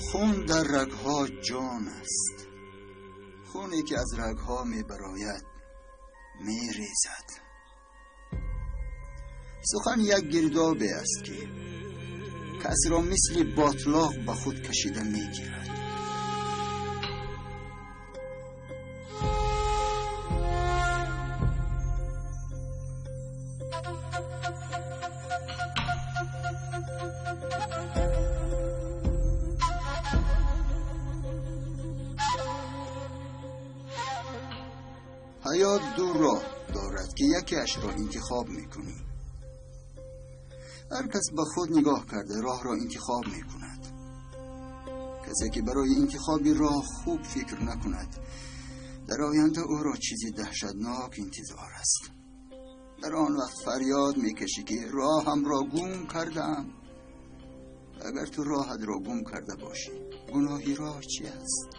Хун дар рагҳо ҷон аст. Хуне ки аз рагҳо мебарояд мерезад. Сухан як гирдобе аст, ки касро мисли ботлоқ ба худ кашида мегирад. Ҳаёт ду роҳ дорад, ки якеашро интихоб мекунӣ. Ҳар кас ба худ нигоҳ карда роҳро интихоб мекунад. Касе ки барои интихоби роҳ хуб фикр накунад, дар оянда ӯро чизи даҳшатнок интизор аст. Дар он вақт фарёд мекашӣ, ки роҳамро гум кардаам. Агар ту роҳатро гум карда бошӣ, гуноҳи роҳ чи аст?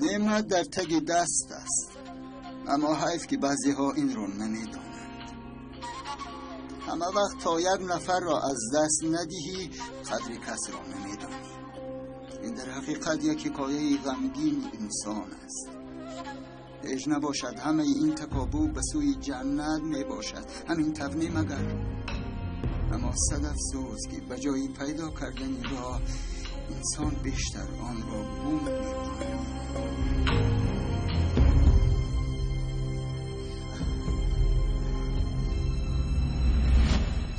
Неъмат дар таги даст аст, аммо ҳайф, ки баъзеҳо инро намедонанд. Ҳама вақт то як нафарро аз даст надиҳӣ, қадри касро намедонӣ. Ин дар ҳақиқат як ҳикояи ғамгини инсон аст. Ҳеҷ набошад, ҳамаи ин такобӯ ба сӯи ҷаннат мебошад, ҳамин тавр не магар? Аммо сад афсӯс, ки ба ҷои пайдо кардани роҳ инсон бештар онро гум мекунад.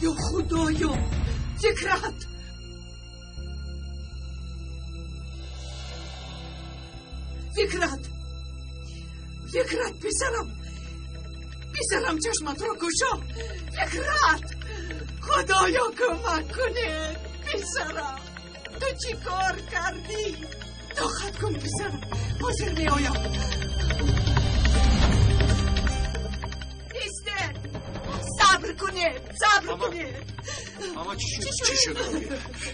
Ё Худоё, Фикрат! Фикрат! Фикрат, писарам! Писарам, чашматро кушо! Фикрат! Худоё, кӯмак кунед! Писарам! Ту чӣ кор кардӣ? Тоқат кун, писарам, ҳозир меоям. Истед! Сабр кунед, сабр кунед. Ама чӣ шуд? Чӣ шуд?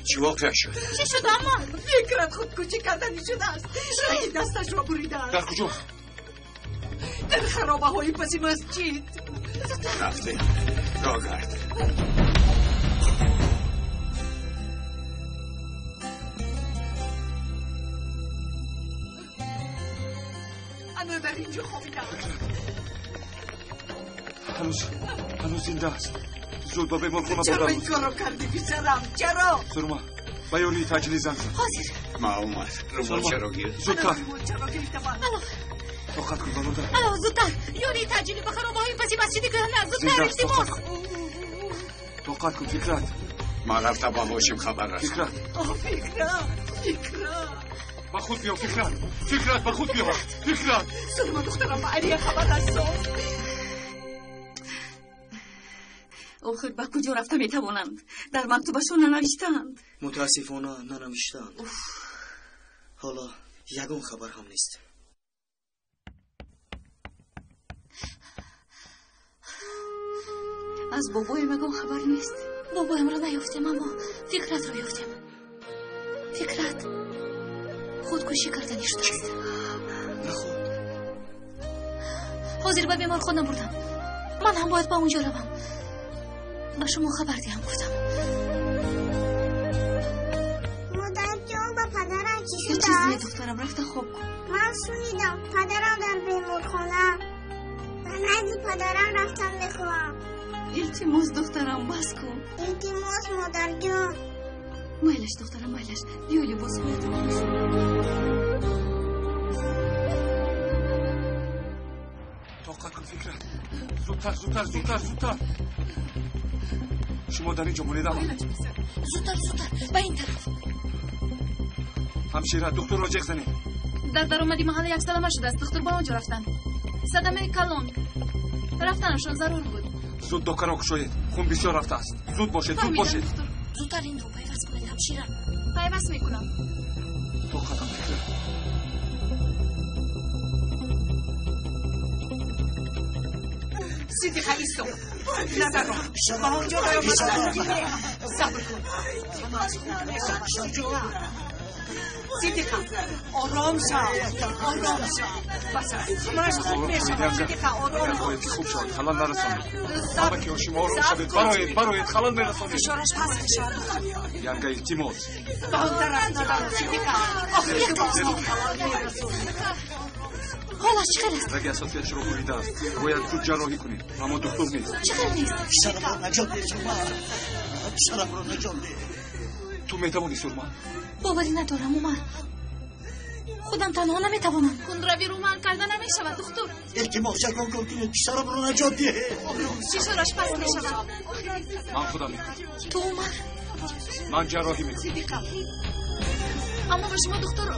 Чӣ воқеа шуд? Чӣ шуд, ама? Фикрат худкушӣ кардани шудааст. Раги дасташро буридааст. Дар куҷо? Дар харобаҳои паси масҷид. Рафтем. Рогард. Ана дар инҷо хобидааст. Ҳанӯз зинда аст. Зуд ба беморхона Чаро бурдам. ин корро кардӣ, писарам? Чаро? Сурма, ба ёрии таъҷилӣ занг зан. Ҳозир. Маълумот. Румолчаро гир. Зудтар. Чаро гирифтаман? Алло. Тоқат кун, бародар. Алло, зудтар! Ёрии таъҷилӣ ба харобаҳои паси масҷиди кӯҳна! Зудтар, Зинда аст, илтимос! тоқат кун. Тоқат кун, Фикрат. Ман рафта ба ҳошим хабар расонам. Фикрат. О, Фикрат, Фикрат! Ба худ биё, Фикрат. Фикрат, ба худ биё. Фикрат. Сурма, духтарам, ба Алия хабар расон. Охир ба куҷо рафта метавонанд? Дар мактубашон нанавиштаанд. Мутаассифона, нанавиштаанд. Ҳоло ягон хабар ҳам нест. Аз бобоям ягон хабар нест. Бобоямро наёфтем, аммо Фикратро ёфтем. Фикрат худкушӣ карданӣ шудааст. Наход? Ҳозир ба беморхона бурдам. Ман ҳам бояд ба он ҷо равам. Ба шумо хабар диҳам гуфтам. Модарҷон, ба падарам чӣ Ҳеҷ чиз не, шудааст? духтарам, рафта хоб кун. Ман шунидам, падарам дар беморхона. Ба назди падарам рафтан мехоҳам. Илтимос, духтарам, бас кун. Илтимос, модарҷон. Майлаш, духтарам, майлаш. Биё, либосҳоятро пӯш. Тоқат кун, Фикрат. Зудтар, зудтар, зудтар, зудтар. Шумо дар ин ҷо монед, ама. Майлаш, писар. Зудтар, зудтар, ба ин тараф. Ҳамшира, духтурро ҷеғ занед. Дар даромади маҳалла як садама шудааст. Духтур ба он ҷо рафтанд. Садамаи калон. Рафтанашон зарур буд. Зуд докаро кушоед. Хун бисёр рафтааст. Зуд бошед, зуд Фаҳмидам, бошед. духтур. Зудтар инро пайваст кунед, ҳамшира. Пайваст мекунам. Тоқат кун, Фикрат. Сидиқа, исто. Назарро. Ба он ҷо наёмадан. Сабр кун. Ҳамааш хуб мешавад. Сидиқа, ором шав, ором шав. Бас ҳамааш хуб мешавад. Сидиқа, ором бош. Бояд ки хуб шавад, халал нарасонед. Ҳама ки ҳошим ором шавед, бароед, бароед, халал мерасонед. Фишораш паст мешавад, духтур. Янга, илтимос. Ба он тараф надаро, Сидиқа. Охир халал мерасонед. Ҳолаш чӣ хел аст? Раги асосиятшро буридааст. Бояд зуд ҷарроҳӣ кунед, аммо духтур нест. Чӣ хел нест? Писарамро наҷот деҳ, Сурма. Писарамро наҷот деҳ. Ту метавонӣ, Сурма? Боварӣ надорам, Умар. Худам танҳо наметавонам. Кундрави рӯман карда намешавад, духтур. Илтимос, ягон кор кунед, писарамро наҷот деҳ. Фишораш паст мешавад. Ман худам мекунам. Ту, Умар? Ман ҷарроҳӣ мекунам. Аммо ба шумо духтур.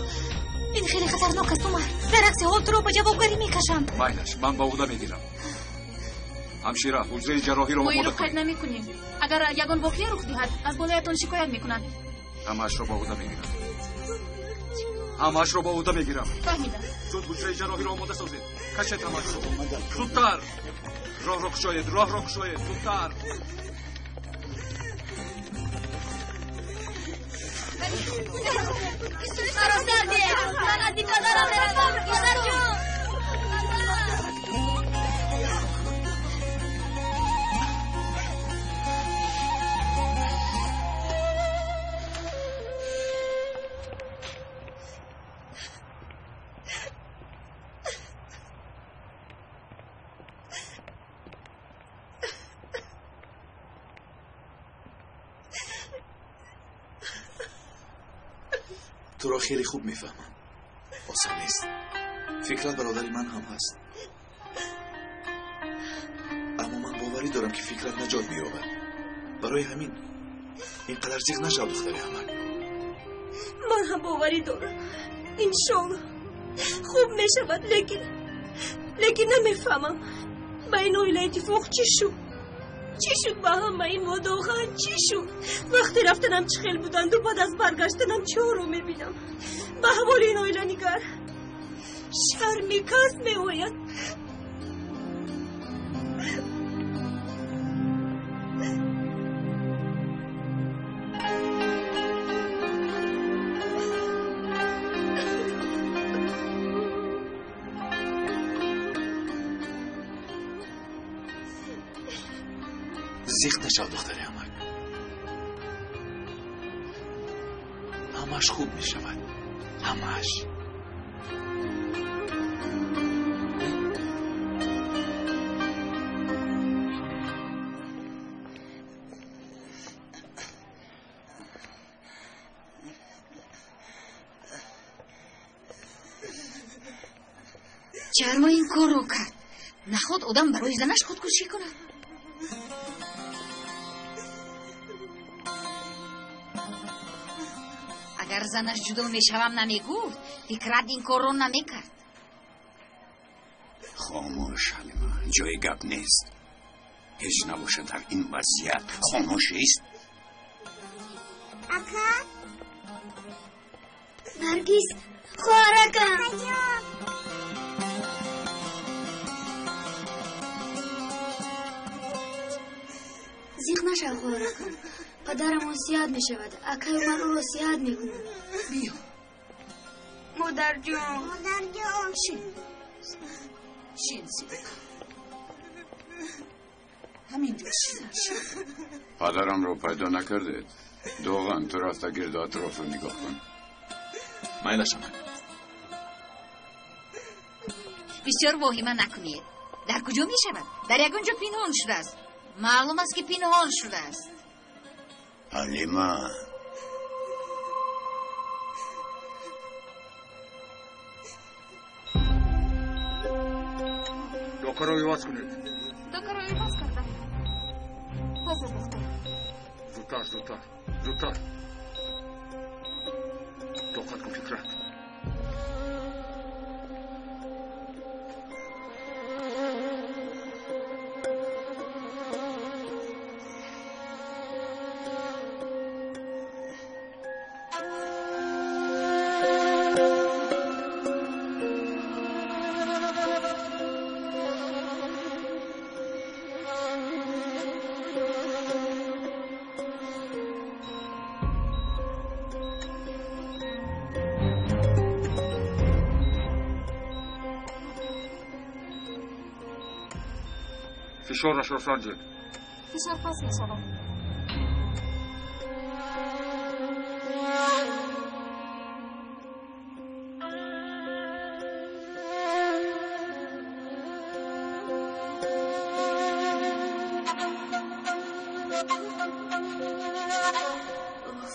Ин хеле хатарнок аст, Умар. Дар акси ҳол туро ба ҷавобгарӣ мекашанд. Майлаш, ман ба уҳда мегирам. Ҳамшира, ҳуҷраи ҷарроҳиро Мо омода инро қайд кунед. намекунем. Агар ягон воқеа рух диҳад, аз болоятон шикоят мекунанд. Ҳамаашро ба уҳда мегирам. Ҳамаашро ба уҳда мегирам. Фаҳмидам. Зуд ҳуҷраи ҷарроҳиро омода созед. Кашед ҳамаашро. Зудтар. Роҳро кушоед, роҳро кушоед, зудтар. Маро сар диҳед. Ман назди падарам меравам. Падарҷон. Туро хеле хуб мефаҳмам. Осон нест. Фикрат бародари ман ҳам ҳаст. Аммо ман боварӣ дорам, ки Фикрат наҷот меёбад. Барои ҳамин ин қадар зиқ нашав, духтари амак. Ман ҳам боварӣ дорам. Иншолло хуб мешавад, лекин намефаҳмам ба ин оила иттифоқ чӣ шуд? Чӣ шуд ба ҳамаи мо доған? Чӣ шуд? Вақте рафтанам чӣ хел буданду, баъд аз баргаштанам чиҳоро мебинам. Ба аҳволи ин оила нигар. Шарми кас меояд. Зиқ нашав, духтари амак. Ҳамааш хуб мешавад. Ҳамааш. Чаро ин корро кард? Наход одам барои занаш худкушӣ кунад? Агар занаш ҷудо мешавам намегуфт, Фикрат ин корро намекард. Хомӯш, Ҳалима, ҷои гап нест. Ҳеҷ набошад, дар ин вазъият хомӯш ист. Ака? Наргиз, хоҳаракам. Акаҷон. Зиқ нашав, хоҳаракам. Падарамон сиҳат мешавад. Акаи Умар ӯро сиҳат мекунад. Биё. Модарҷон. Модарҷон. Шин. Шин, Сидиқа. Ҳаминҷо шин, шин. Падарамро пайдо накардед? Доған, ту рафта гирду атрофро нигоҳ кун. Майлаш, амак. Бисёр воҳима накунед. Дар куҷо мешавад? Дар ягон ҷо пинҳон шудааст. Маълум аст, ки пинҳон шудааст. Ҳалима. Докаро иваз кунед. Докаро иваз кардам. Ҳозир, духтур. Зудтар, зудтар, зудтар. Тоқат кун, Фикрат. Фишорашро санҷед. Фишор паст мешавад.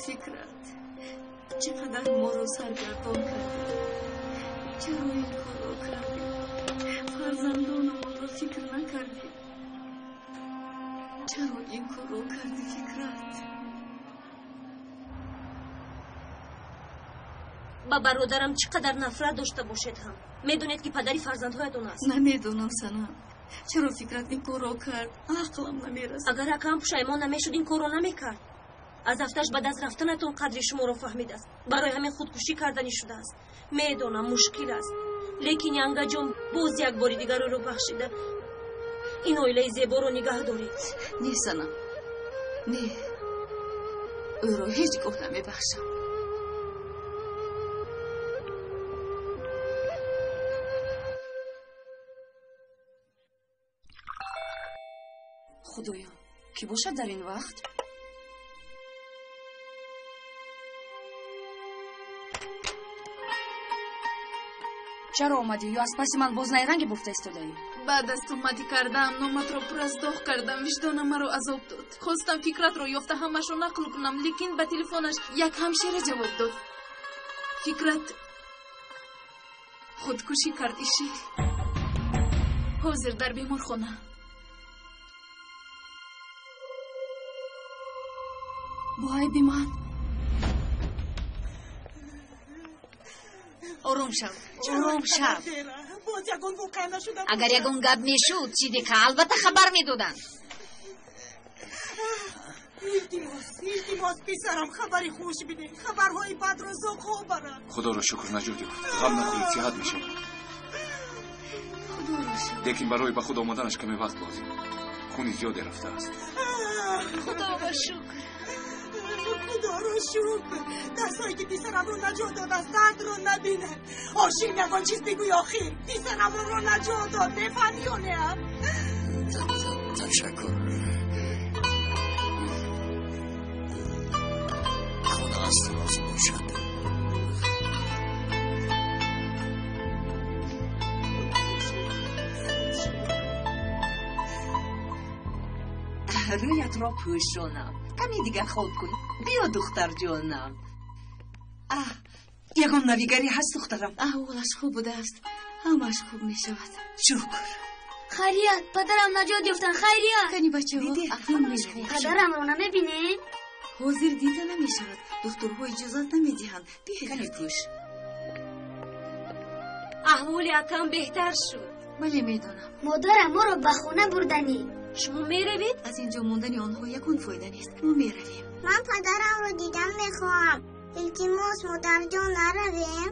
Фикрат, чӣ қадар моро саргардон кардӣ. Чаро ин корро кардӣ? Фарзандонамонро фикр накардӣ. Чаро ин корро кардӣ, Фикрат? Ба бародарам чӣ қадар нафрат дошта бошед ҳам, медонед ки падари фарзандҳоятон аст. Намедонам, Санам. Чаро Фикрат ин корро кард? Ақлам намерасад. Агар акам пушаймон намешуд, ин корро намекард. Аз афташ ба даст рафтанатон қадри шуморо фаҳмидааст. Барои ҳамин худкушӣ карданӣ шудааст. Медонам мушкил аст, лекин янгаҷон боз як бори дигар ӯро бахшида ин оилаи зеборо нигаҳ доред. Не, Санам, не, ӯро ҳеҷ гоҳ намебахшам. Худоё, кӣ бошад дар ин вақт? Чаро омадӣ ё аз паси ман боз найранге буфта истодаӣ? Баъд аз туҳматӣ кардаам номатро пур аз доғ кардам. Виҷдонам маро азоб дод. Хостам Фикратро ёфта ҳамашро нақл кунам, лекин ба телефонаш як ҳамшира ҷавоб дод. Фикрат худкушӣ кард, иши. Ҳозир дар беморхона. Бо айби ман. Ором шав, ором шав. Боз ягон воқеа нашуда. Агар ягон гап мешуд, Сидиқа албатта хабар медоданд. Илтимос, илтимос, писарам, хабари хуш бидеҳ. Хабарҳои бадро зоғҳо баранд. Худоро шукр, наҷот ёфт. Ғам нахӯред, сиҳат мешавад. Худоро шукр. Лекин барои ба худ омаданаш каме вақт лозим. Хуни зиёде рафтааст. Худоро шукр. Худоро шукр. Дастҳое ки писарамро наҷот додааст, дардро набинад. Ҳошим, ягон чиз бигӯй охир. Писарамро наҷот дод, мефаҳмӣ ё не? Ташаккур. Худо аз ту розӣ бошад. Рӯятро пӯшонам. Каме дигар хоб кун. Биё, духтарҷонам. Аҳ, ягон навигарӣ ҳаст, духтарам? Аҳволаш хуб будааст. Ҳамааш хуб мешавад. Шукр. Хайрият, падарам наҷот ёфтанд. Хайрият. Кани бачаҳо, акнун мешавад. Падарамро намебинем? Ҳозир дида намешавад. Духтурҳо иҷозат намедиҳанд. Кани пӯш. Аҳволи акам беҳтар шуд. Бале, медонам. Модарам моро ба хона бурданӣ. Шумо меравед? Аз инҷо мондани онҳо ягон фоида нест. Мо меравем. Ман падарамро дидан мехоҳам. Илтимос, модарҷон, наравем.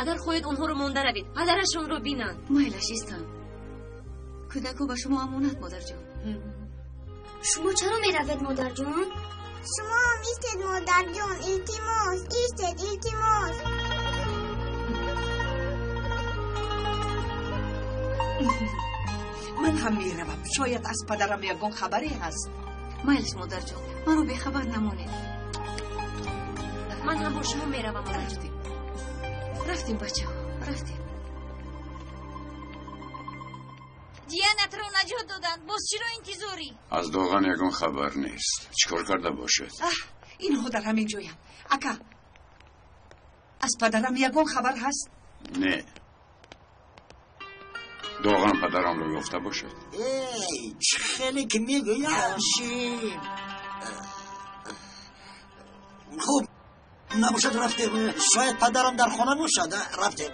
Агар хоҳед онҳоро монда равед, падарашонро бинанд. Майлаш, истам. Кӯдакҳо ба шумо амонат, модарҷон. Шумо чаро меравед, модарҷон? Шумо ҳам истед, модарҷон. Илтимос, истед, илтимос. Ман ҳам меравам. Шояд аз падарам ягон хабаре ҳаст. Майлиш, модарҷон, маро бехабар намонед. Ман ҳам бо шумо меравам. Рафтем, рафтем, бачаҳо, рафтем. Ҷиянатро наҷот доданд. Боз чиро интизорӣ? Аз Доған ягон хабар нест. Чӣ кор карда бошад? Аҳ, инҳо дар ҳамин ҷоянд. Ака, аз падарам ягон хабар ҳаст? Не. Доған падарамро ёфта бошад. Эй, чӣ хеле ки мегӯям, Ҳошим. Хуб, набошад, рафтем. Шояд падарам дар хона бошад. Рафтем.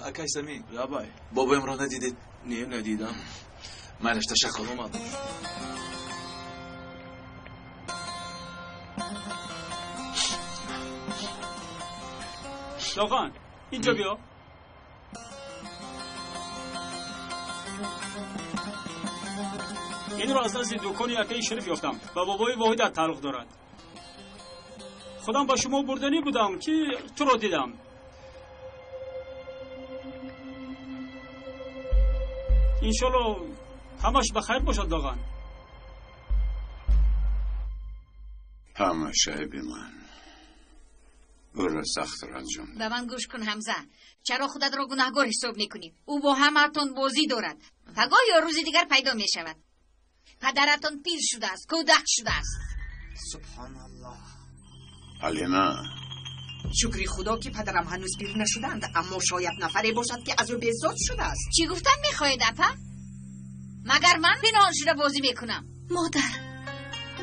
Акай Самин, лабай. Бобоямро надидед? Не, надидам. Майлаш, ташаккур, омадам. Доған, инҷо биё. Инро аз назди дукони акаи Шариф ёфтам. Ба бобои Воҳидат тааллуқ дорад. Худам ба шумо бурданӣ будам, ки туро дидам. Иншолло ҳамаш ба хайр бошад доған. Ҳамаш айби ман. Ӯро сахт ранҷондам. Ба ман гӯш кун, Ҳамза. Чаро худатро гунаҳгор ҳисоб мекунӣ? Ӯ бо ҳамаатон бозӣ дорад. Пагоҳ ё рӯзи дигар пайдо мешавад. Падаратон пир шудааст, кӯдак шудааст. Субҳоналлоҳ. Ҳалима. Шукри Худо ки падарам ҳанӯз пир нашуданд, аммо шояд нафаре бошад ки аз ӯ безод шудааст. Чӣ гуфтан мехоҳед, апа? Магар ман пинҳон шуда бозӣ мекунам? Модар,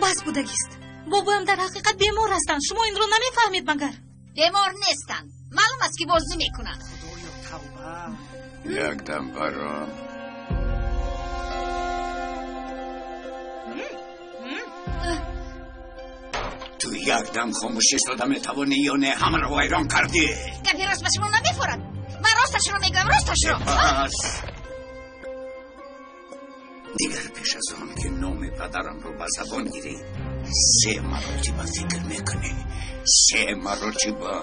бас будагист. Бобоям дар ҳақиқат бемор ҳастанд. Шумо инро намефаҳмед магар? Бемор нестанд. Маълум аст ки бозӣ мекунанд. Худоё, тавба. Якдам баро. Ту якдам хомӯш истода метавонӣ ё не? Ҳамаро вайрон кардӣ. Гапи рост ба шумо намефорад. Ман росташро мегӯям, росташро. Бас. Дигар пеш аз он ки номи падарамро ба забон гирӣ, се маротиба фикр мекунӣ. Се маротиба.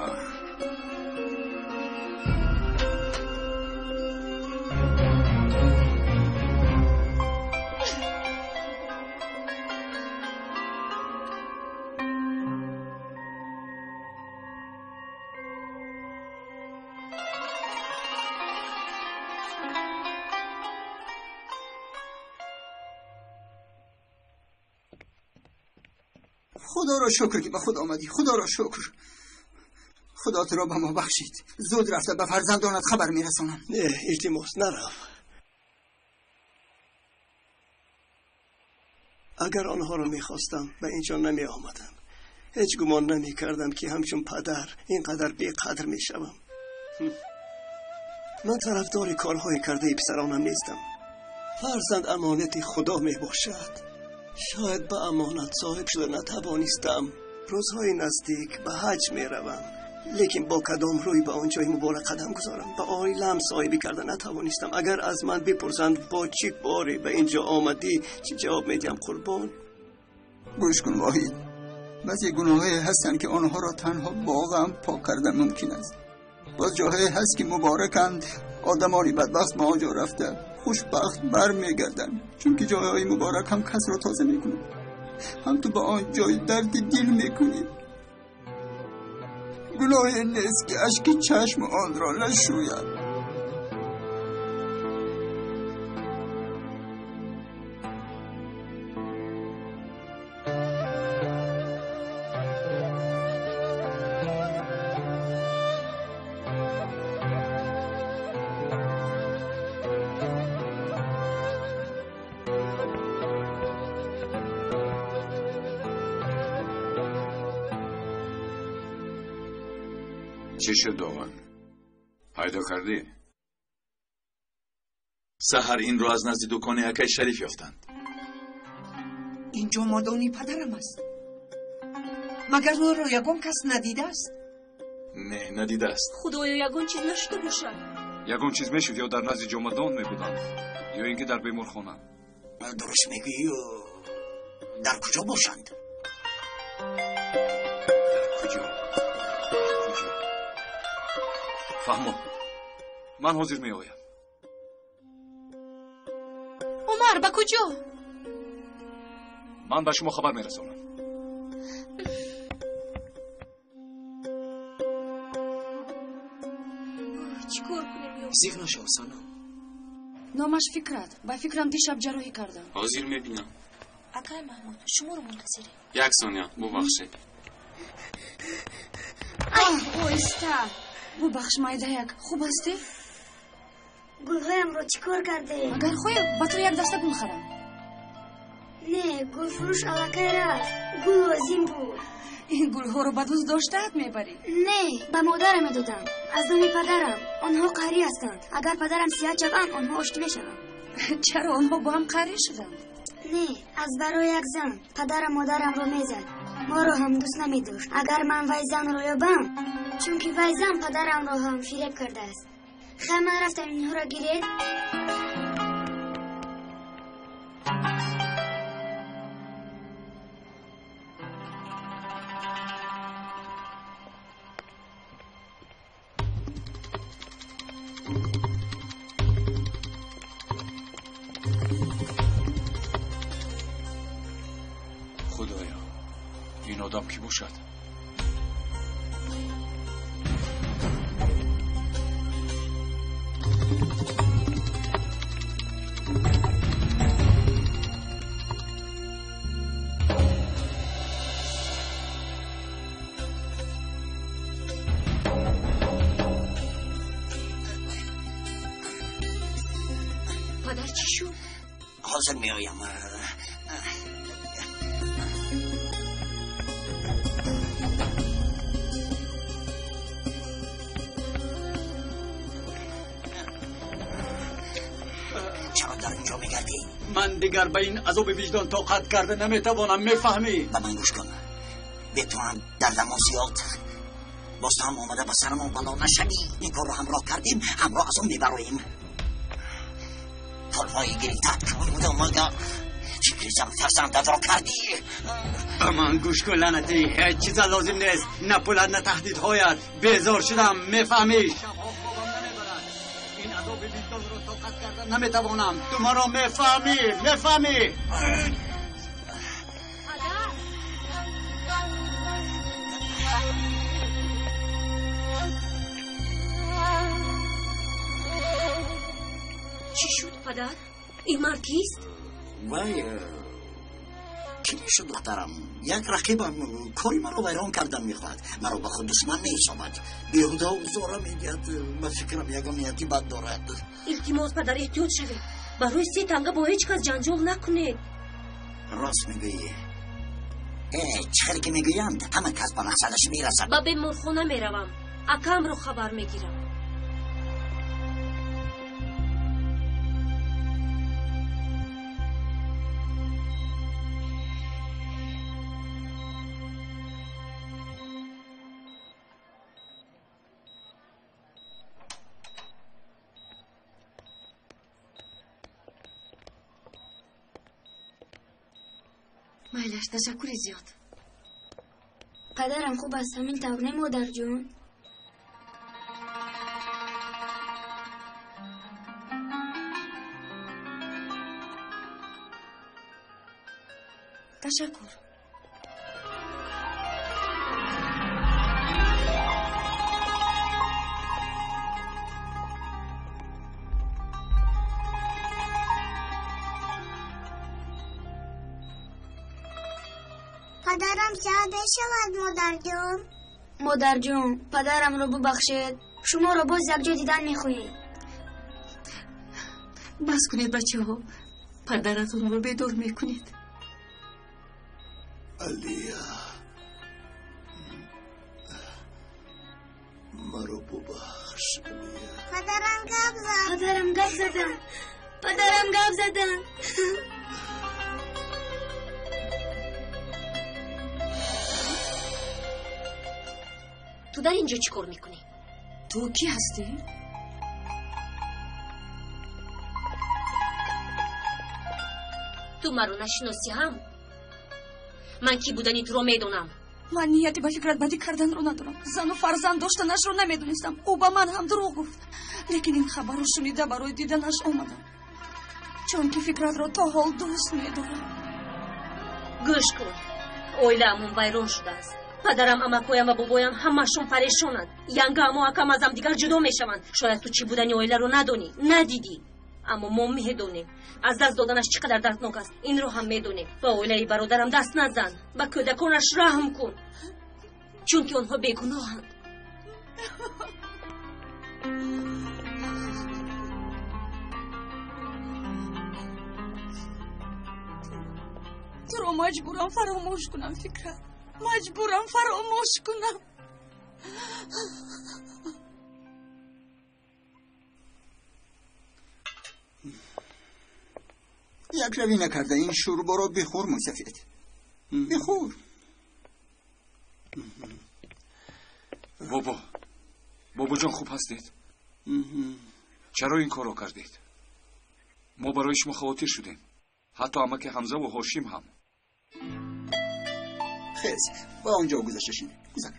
خدا را شکر که به خود آمدی. خدا را شکر. خدا تو را به ما بخشید. زود رفته به فرزندانت خبر میرسانم. نه илтимос нарав. Агар онҳоро мехостам ба инҷо намеомадам. Ҳеҷ гумон намекардам ки ҳамчун падар инқадар беқадр мешавам. Ман тарафдори корҳои кардаи писаронам нестам. Фарзанд амонати Худо мебошад. Шояд ба амонат соҳиб шуда натавонистам. Рӯзҳои наздик ба ҳаҷ меравам, лекин бо кадом рӯй ба он ҷои муборак қадам гузорам? Ба оилаам соҳибӣ карда натавонистам. Агар аз ман бипурсанд бо чӣ боре ба ин ҷо омадӣ, чӣ ҷавоб медиҳам қурбон? Гӯш кун Воҳид, баъзе гуноҳҳое ҳастанд ки онҳоро танҳо бо ғам пок кардан мумкин аст. Боз ҷоҳое ҳаст ки мубораканд, одамони бадбахт ба он ҷо рафта хушбахт бармегарданд, чунки ҷойҳои муборак ҳам касро тоза мекунад, ҳам ту ба он ҷой дарди дил мекунӣ. Гуноҳе нест ки ашки чашм онро нашӯяд. Чӣ шуд доған? Пайдо кардӣ? Саҳар инро аз назди дукони акай Шариф ёфтанд. Ин ҷомадони падарам аст. Магар ӯро ягон кас надидааст? Не, надидааст. Худоё, ягон чиз нашуда бошад. Ягон чиз мешуд, ё дар назди ҷомадон мебуданд, ё ин ки дар беморхона. Дуруст мегӯӣ, дар куҷо бошанд? Дар куҷо? Фаҳмо, ман ҳозир меоям. Умар, ба куҷо? Ман ба шумо хабар мерасонам. Чӣ кор кунем ё? Зиқ нашав, Санам. Номаш Фикрат. Ба фикрам дишаб ҷарроҳӣ кардам. Ҳозир мебинам. Акай Маҳмуд, шуморо мунтазирем. Як сония, бубахшед. Оҳиста. Бубахш, майдаяк. Хуб ҳастӣ? Гулҳоямро чӣ кор кардаем? Агар хоҳӣ, ба ту як даста гул харам. Не, гулфурӯш аллакай рафт. Гул лозим буд. Ин гулҳоро ба дӯст доштаат мебарӣ? Не, ба модарам медодам. Аз номи падарам. Онҳо қаҳрӣ ҳастанд. Агар падарам сиҳат шаванд, онҳо оштӣ мешаванд. Чаро онҳо бо ҳам қаҳрӣ шуданд? Не, аз барои як зан. Падарам модарамро мезад. Моро ҳам дӯст намедошт. Агар ман вай занро ёбам, чунки вай зан падарамро ҳам фиреб кардааст. Хай, ман рафтам, инҳоро гиред. Одам кӣ бошад? Падар чӣ шуд? Ҳозир меоям. Чаро дар инҷо мегардӣ? Ман дигар ба ин азоби виҷдон тоқат карда наметавонам, мефаҳмӣ? Ба ман гӯш кун. Бе ту ҳам дардамон зиёд. Боз ту ҳам омада ба сарамон бало нашавӣ. Ин корро ҳамроҳ кардем, ҳамроҳ аз он мебароем. Пулҳои гирифтаат кун будам, магар фикри зан фарзандатро кардӣ? Ба ман гӯш кун, лаънатӣ. Ҳеҷ чиза лозим нест, на пулат, на таҳдидҳоят. Безор шудам, мефаҳмӣ? Шабҳо хобам намебарад. Ин азоби виҷдонро тоқат карда наметавонам. Ту маро мефаҳмӣ, мефаҳмӣ? Чӣ шуд, падар? Ин мард кист? Вай, кӣ мешуд, духтарам? Як рақибам кори маро вайрон кардан мехоҳад. Маро ба худ душман меҳисобад. Беҳуда узора медиҳад. Ба фикрам ягон нияти бад дорад. Илтимос, падар, эҳтиёт шавед. Барои се танга бо ҳеҷ кас ҷанҷол накунед. Рост мегӯӣ. Чӣ хеле ки мегӯянд, ҳама кас ба мақсадаш мерасад. Ба беморхона меравам. Акамро хабар мегирам. Майлаш, ташаккури зиёд. Падарам хуб аст, ҳамин тавр не, модарҷон? Ташаккур. Падарам сиҳат мешавад, модарҷон? Модарҷон, падарамро бубахшед. Шуморо боз якҷо дидан мехоҳем. Бас кунед, бачаҳо. Падаратонро бедор мекунед. Алия, маро бубахш, Алия. Падарам гап зад. Падарам гап задан. Падарам гап задан. Ту дар инҷо чӣ кор мекунӣ? Ту кӣ ҳастӣ? Ту маро нашиносӣ ҳам? Ман кӣ будани туро медонам. Ман нияти ба фикрат бадӣ карданро надорам. Зану фарзанд доштанашро намедонистам. Ӯ ба ман ҳам дурӯғ гуфт. Лекин ин хабарро шунида барои диданаш омадам. Чунки фикратро то ҳол дӯст медорам. Гӯш кун. Оилаамон вайрон шудааст. Падарам, амакоям ва бобоям ҳамашон парешонанд. Янгааму акам аз ҳамдигар ҷудо мешаванд. Шояд ту чӣ будани оиларо надонӣ, надидӣ. Аммо мо медонем. Аз даст доданаш чӣ қадар дарднок аст, инро ҳам медонем. Ба оилаи бародарам даст назан, ба кӯдаконаш раҳм кун, чунки онҳо бегуноҳанд. Туро маҷбурам фаромӯш кунам, Фикрат. Маҷбурам фаромӯш кунам. Як равӣ накарда ин шӯрборо бихӯр, мусафед. Бихӯр. Бобо, бобоҷон, хуб ҳастед? Чаро ин корро кардед? Мо барои шумо хавотир шудем. Ҳатто амаки Ҳамзаву Ҳошим ҳам. Хез, ба он ҷо гузашта шин. Гузар.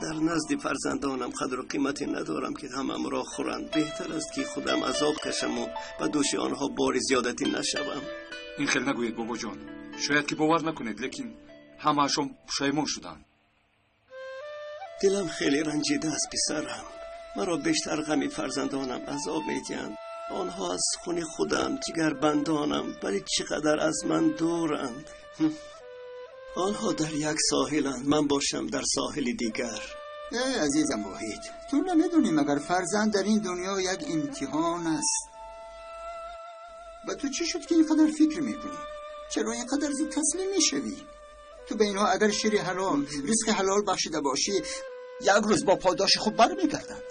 Дар назди фарзандонам қадру қимате надорам ки ғамамро хӯранд. Беҳтар аст ки худам азоб кашаму ба дӯши онҳо бори зиёдатӣ нашавам. Ин хел нагӯед, бобоҷон. Шояд ки бовар накунед, лекин ҳамаашон пушаймон шуданд. Дилам хеле ранҷида аст, писарам. Маро бештар ғами фарзандонам азоб медиҳанд. Онҳо аз хуни худам, ҷигарбандонам, вале чӣ қадар аз ман дуранд. Онҳо дар як соҳиланд, ман бошам дар соҳили дигар. Эй азизам Воҳид, ту намедонӣ магар фарзанд дар ин дунё як имтиҳон аст. Ба ту чӣ шуд ки ин қадар фикр мекунӣ? Чаро ин қадар зуд таслим мешавӣ? Ту ба инҳо агар шири ҳалол, ризқи ҳалол бахшида бошӣ, як рӯз бо подоши хуб бармегарданд.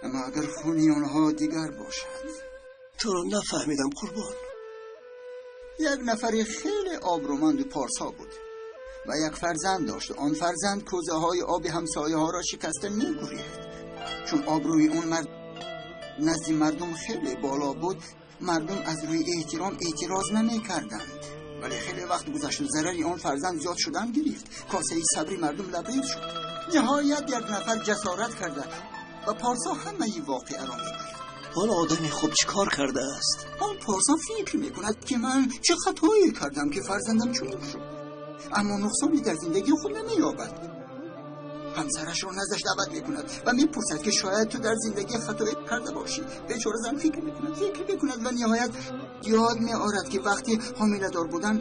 Аммо агар хуни онҳо дигар бошад. Туро нафаҳмидам, қурбон. Як нафари хеле обрӯманду порсо буд ва як фарзанд дошт. Он фарзанд кӯзаҳои оби ҳамсояҳоро шикаста мегурехт. Чун обрӯи он мард назди мардум хеле боло буд, мардум аз рӯи эҳтиром эътироз намекарданд. Вале хеле вақт гузашт, зарари он фарзанд зиёд шудан гирифт. Косаи сабри мардум лабрез шуд. Ниҳоят як нафар ҷасорат карда ва порсо ҳамаи воқеаро мегӯяд. Он одами хуб чӣ кор кардааст? Он порсо фикр мекунад ки ман чӣ хатое кардам ки фарзандам чунин шуд. Аммо нуқсоне дар зиндагии худ намеёбад. Ҳамсарашро наздаш даъват мекунад ва мепурсад ки шояд ту дар зиндагӣ хатое карда бошӣ. Бечора зан фикр мекунад, фикр мекунад ва ниҳоят ёд меорад ки вақти ҳомиладор будан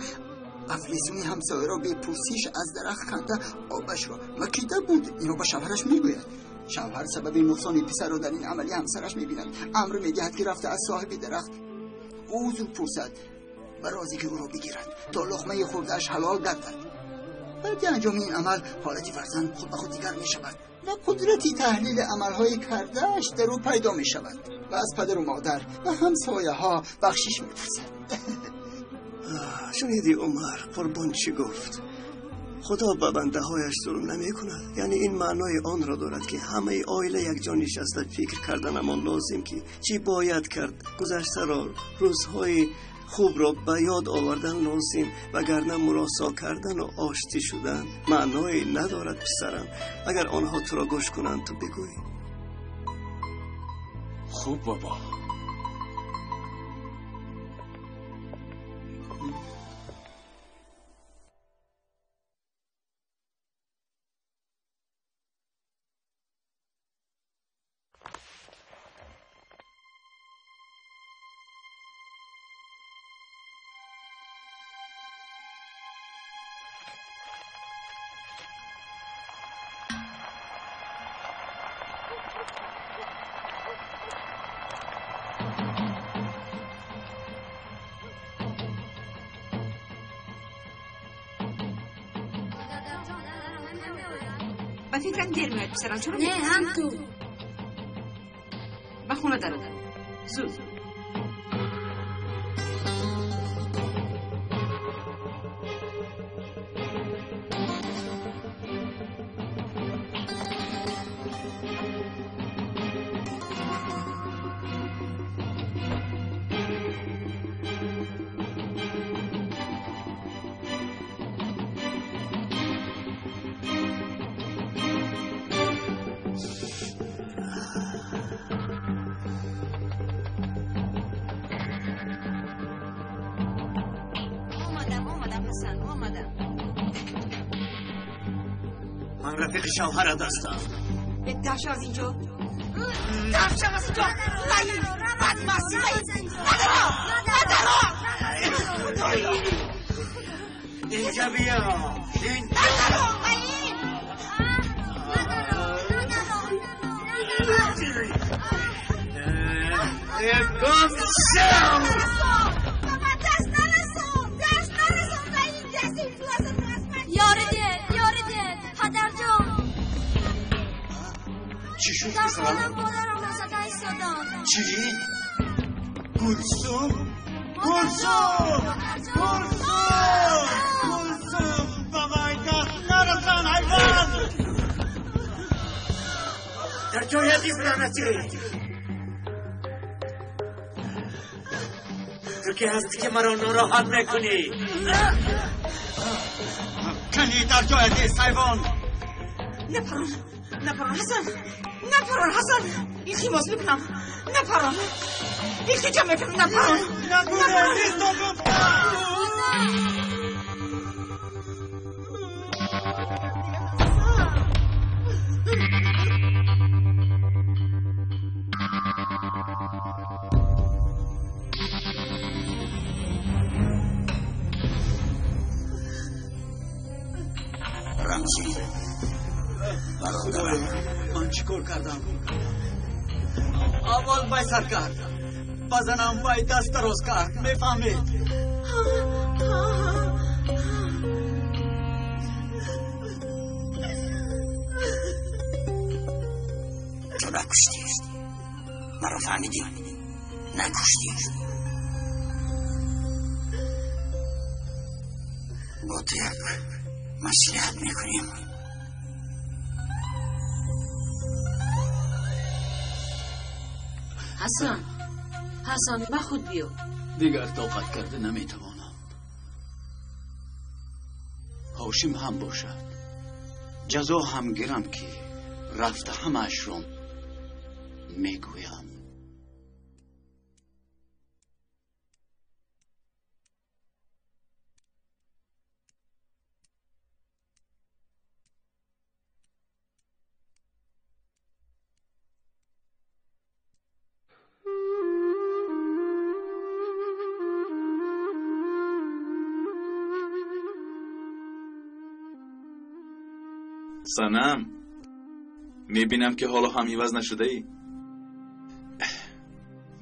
афлесуни ҳамсояро бепурсиш аз дарахт канда обашро макида буд. Инро ба шавҳараш мегӯяд. Шавҳар сабаби нуқсони писарро дар ин амали ҳамсараш мебинад. Амр медиҳад ки рафта аз соҳиби дарахт узр пурсад ва розӣ ки ӯро бигирад то луқмаи хӯрдааш ҳалол гардад. Баъди анҷоми ин амал ҳолати фарзанд худ ба худ дигар мешавад ва қудрати таҳлили амалҳои кардааш дар ӯ пайдо мешавад ва аз падару модар ва ҳамсояҳо бахшиш мепурсад. Шуниди Умар қурбон чӣ гуфт? Худо ба бандаҳояш зулм намекунад. Яъне ин маънои онро дорад ки ҳамаи оила якҷо нишаста фикр карданамон лозим ки чӣ бояд кард. Гузаштаро, рӯзҳои хубро ба ёд овардан лозим, вагарна муросо кардану оштӣ шудан маъное надорад, писарам. Агар онҳо туро гӯш кунанд, ту бигӯй. Хуб, бобо. Ба фикрам дер меояд, писарам. Чаро? Не, ҳам ту. Ба хона дарода. Зуд. Ман рафиқи шавҳарат ҳастам. Даф шав аз инҷо, даф шав аз инҷо. Лаим, бадмаст, лаим. Надаро, надаро. Инҷа биё. Надаро, лаим. Гум шав. Чӣ шуд, Дар писарам? хона модарамро зада истодам. Чӣ? Гулсум? Гулсум! Гулсум! Гулсум! Ба ман даст нарасон, ҳайвон! Дар ҷоят лаънатӣ. Ту ки ҳастӣ ки маро нороҳат мекунӣ? Кани дар ҷоят нест, ҳайвон! Напарон, напарон, Ҳасан, напарон, Ҳасан. Илтимос мекунам, напарон. Илтиҷо мекунам, напарон. Нагуре, нест, гуфтам! Рамзӣ, бародарам, ман чӣ кор кардам? Аввал вай сар кард, ба занам вай даст дароз кард, мефаҳмед? Ту накуштӣ, маро фаҳмидӣ? Накуштӣ. Бо ту як маслиҳат мекунем. Ҳасан, Ҳасан, ба худ биё. Дигар тоқат карда наметавонам. Ҳошим ҳам бошад, ҷазо ҳам гирам, ки рафта ҳамаашро мегӯям. Санам, мебинам ки ҳоло ҳам иваз нашудаӣ.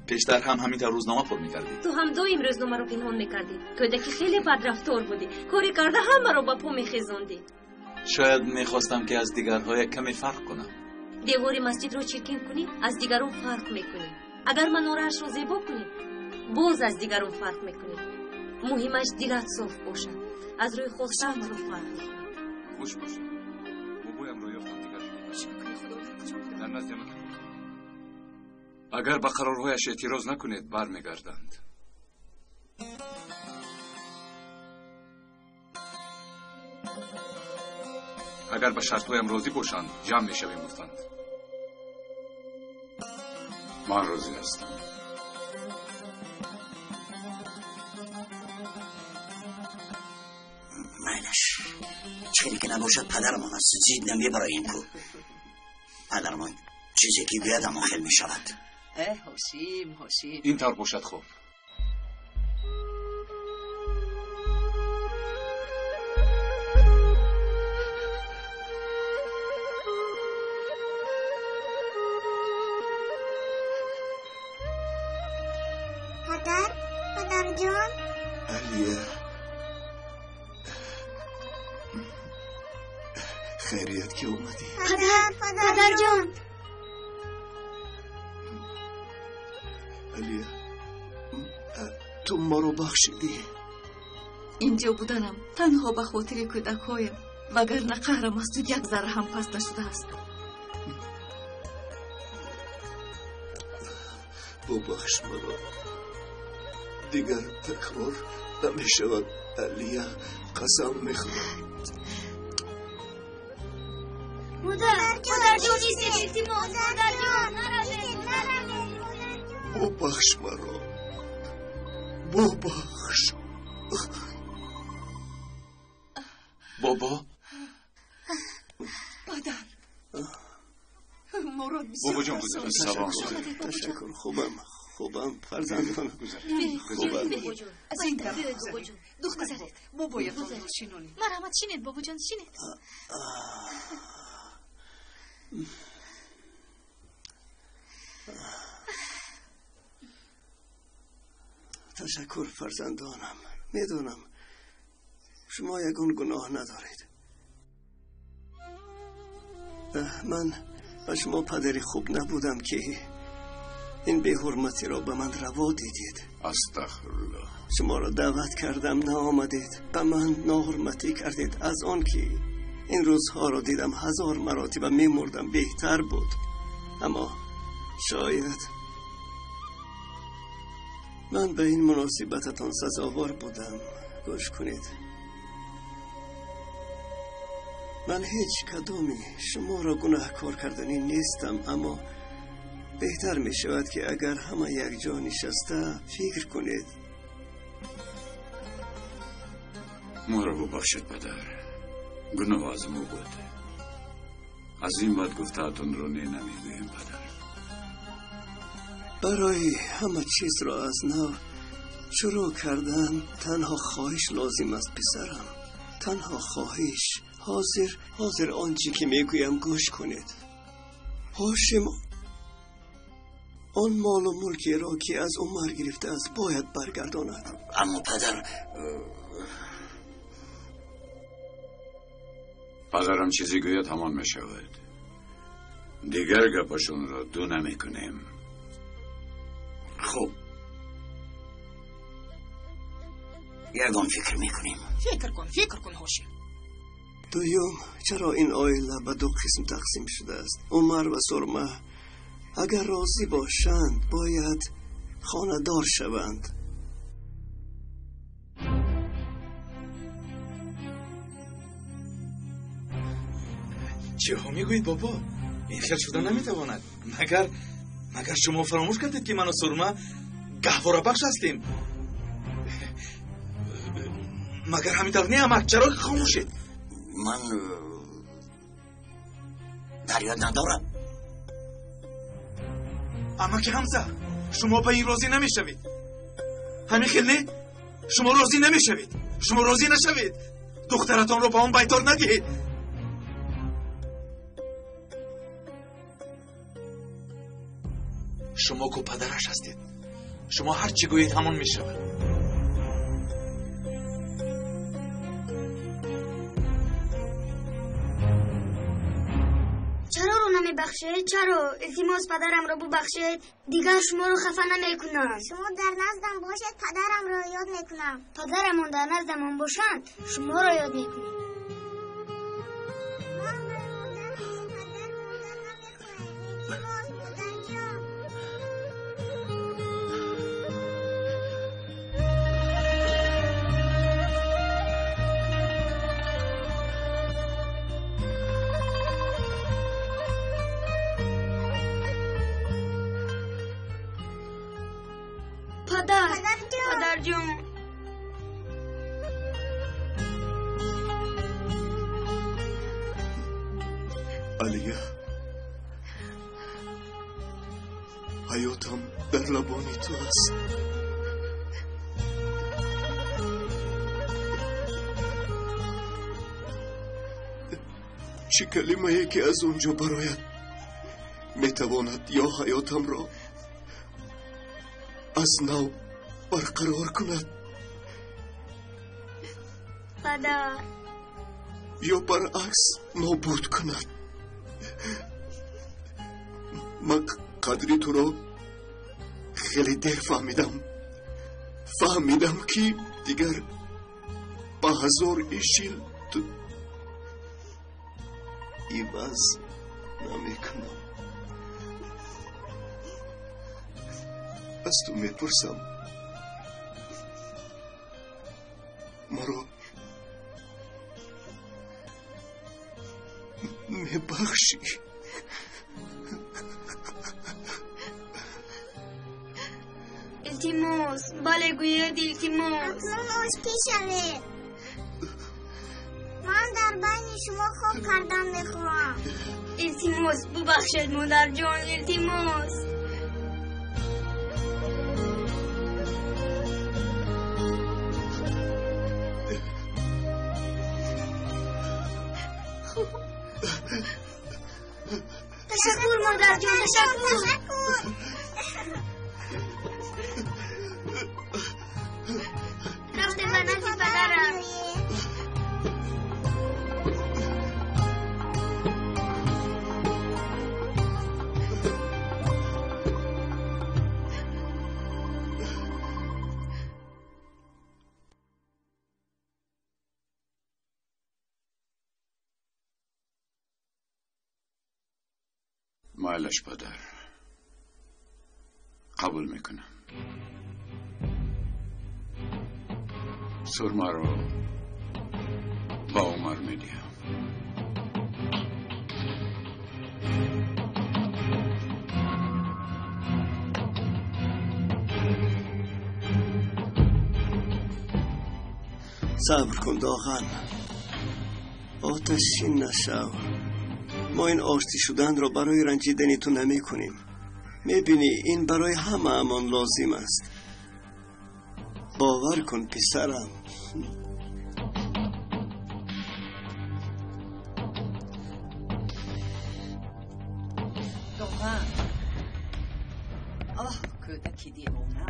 Пештар ҳам ҳамин тавр рӯзнома пур мекардӣ. Ту ҳам доим рӯзномаро пинҳон мекардӣ. Кӯдаки хеле бадрафтор будӣ. Коре карда ҳамаро ба по мехезондӣ. Шояд мехостам ки аз дигарҳо як каме фарқ кунам. Девори масҷидро чиркин кунӣ, аз дигарон фарқ мекунӣ. Агар манораашро зебо кунӣ, боз аз дигарон фарқ мекунӣ. Муҳимаш дилат соф бошад. Аз рӯи хостаам туро фарқ мекунӣ. Хуш бошед. Бобоямро ёфтам, дигар Шукри Худо, дар куҷо будам? Дар назди амаки худ. Агар ба қарорҳояш эътироз накунед, бармегарданд. Агар ба шартҳоям розӣ бошанд, ҷамъ мешавем, гуфтанд. Ман розӣ ҳастам. Майлаш, чӣ ки набошад, падарамон аст, зид намебароем ку. Падарамон чизе ки гӯяд, ҳамон хел мешавад. Ҳошим, Ҳошим, ин тавр бошад хуб. Падар, падарҷон. Алия, хайрият ки омадӣ. Падар, падарҷон. Алия, ту маро бахшидӣ. Инҷо буданам танҳо ба хотири кӯдакҳоям, вагарна қаҳрам аз ту як зарра ҳам паст нашудааст. Бубахш маро, дигар такрор намешавад. Алия, қасам мехӯрам. Модар, модарҷон, истед, илтимос, модарҷон, наравед, наравед. Бубахш маро, бубахш. Бобо, Падар, моро бисёр Бобоҷон, гузаред. Салом. Ташаккур, хубам, хубам, фарзандонам, хубам. Аз ин тараф гузаред. Духтарак, бобоятонро шинонед. Марҳамат, шинед, бобоҷон, шинед. Ташаккур, фарзандонам. Медонам, шумо ягон гуноҳ надоред. Ман ба шумо падари хуб набудам, ки ин беҳурматиро ба ман раво дидед. Астағфируллоҳ. Шуморо даъват кардам, наомадед. Ба ман ноҳурматӣ кардед. Аз он ки ин рӯзҳоро дидам, ҳазор маротиба мемурдам беҳтар буд. Аммо шояд ман ба ин муносибататон сазовор будам. Гӯш кунед, ман ҳеҷ кадоми шуморо гунаҳкор карданӣ нестам, аммо беҳтар мешавад, ки агар ҳама якҷо нишаста фикр кунед. Моро бубахшед, падар. Гуноҳ аз мо буд. Аз ин баъд гуфтаатонро не намегӯем, падар. Барои ҳама чизро аз нав шурӯъ кардан танҳо хоҳиш лозим аст, писарам. Танҳо хоҳиш. Ҳозир он чӣ ки мегӯям гӯш кунед. Ҳошим он молу мулкеро ки аз Умар гирифтааст бояд баргардонад. Аммо падар, падарам чизе гӯяд ҳамон мешавад. Дигар гапашонро ду намекунем. Хуб, ягон фикр мекунем. Фикр кун, фикр кун, Ҳошим. Дуюм, чаро ин оила ба ду қисм тақсим шудааст? Умар ва Сурма агар розӣ бошанд, бояд хонадор шаванд. Чиҳо мегӯед, бобо? Ин хел шуда наметавонад. Магар шумо фаромӯш кардед, ки ману Сурма гаҳворабахш ҳастем? Магар ҳамин тавр не, амак? Чаро хомӯшед? Ман дар ёд надорам. Амаки Ҳамза, шумо ба ин розӣ намешавед. Ҳамин хел не? Шумо розӣ намешавед. Шумо розӣ нашавед. Духтаратонро ба он байтор надиҳед. Шумо ку падараш ҳастед. Шумо ҳар чӣ гӯед ҳамон мешавад. Чаро ро намебахшед? Чаро? Илтимос, падарамро бубахшед. Дигар шуморо хафа намекунам. Шумо дар наздам бошед, падарамро ёд мекунам. Падарамон дар наздамон бошанд, шуморо ёд мекунем. Падарҷон, Алия, ҳаётам дар лабони ту аст. Чӣ калимае ки аз он ҷо барояд метавонад ё ҳаётамро аз нав барқарор кунад, падар, ё баръакс нобуд кунад. Ман қадри туро хеле дер фаҳмидам. Фаҳмидам, ки дигар ба ҳазор ишил ту иваз намекунам. Аз ту мепурсам, маро мебахшӣ? Илтимос, бале гӯед, илтимос. Акнун ошкӣ шавед. Ман дар байни шумо хоб кардан мехоҳам. Илтимос, бубахшед, модарҷон, илтимос. Ташаккур, модарҷон, ташаккур. Рафтем ба назди падарам. майлаш, падар, қабул мекунам. Сурмаро ба Умар медиҳам. Сабр кун, Доған. Оташин нашав. Мо ин оштӣ шуданро барои ранҷидани ту намекунем. Мебинӣ, ин барои ҳамаамон лозим аст. Бовар кун, писарам. Доған. Оҳ, кӯдаки девона.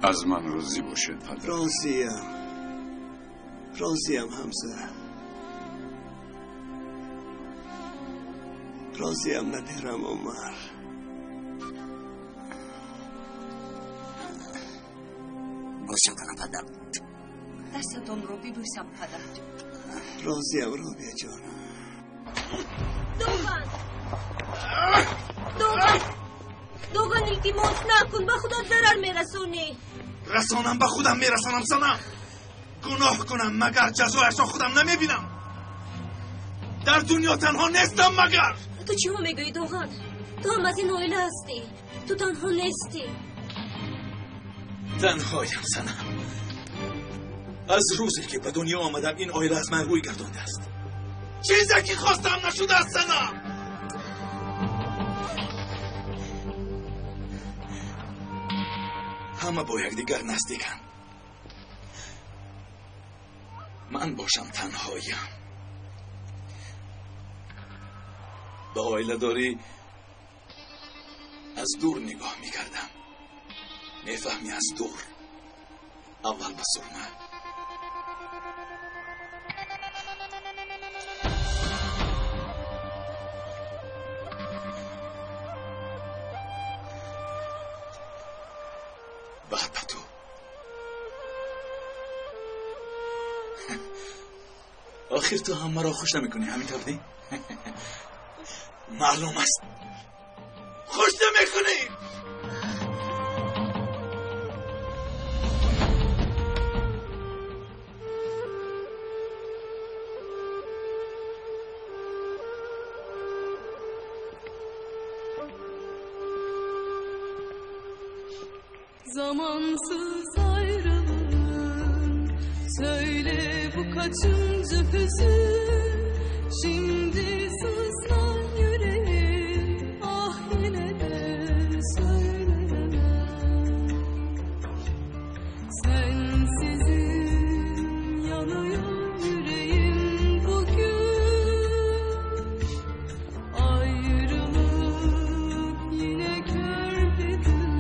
Аз ман розӣ бошед, падар. Розиям. Розиям, Ҳамза. Розиям, набирам Умар. Бошад, падар. Дастатонро бибӯсам, падар. Розиям, Робия ҷон. Доған! Доған! Доған, илтимос накун, ба худат зарар мерасонӣ. Расонам, ба худам мерасонам, санам. Гуноҳ кунам, магар ҷазояшро худам намебинам? Дар дунё танҳо нестам, магар? Ту чиҳо мегӯӣ, Доған? Ту ҳам аз ин оила ҳастӣ. Ту танҳо нестӣ. Танҳоям, санам. Аз рӯзе ки ба дунё омадам, ин оила аз ман рӯй гардондааст. Чизе ки хостам нашудааст, санам. Ҳама бо якдигар наздиканд. Ман бошам танҳоям. Ба оиладорӣ аз дур нигоҳ мекардам. Мефаҳмӣ, аз дур. Аввал ба сурма. Баъд ба ту. Охир ту ҳам маро хуш намекунӣ, ҳамин тавр не? Маълум аст. Хуш намекунӣ. Zamansız ayrılığın, söyle bu kaçıncı hüzün? Şimdi sızlar yüreğim, ah yine de söyleyemem. Sensizim yanıyor yüreğim bugün. Ayrılık yine kör bir gün.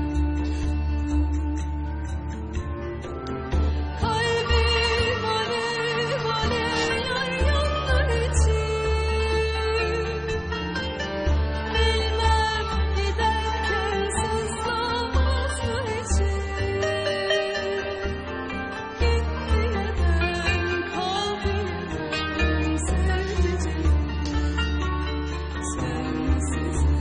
Kalbim alev alev yar yandı için. Bilmem giderken sızlamaz mı içim? Gitti neden, kaldı neden sevdiceğim sensizim.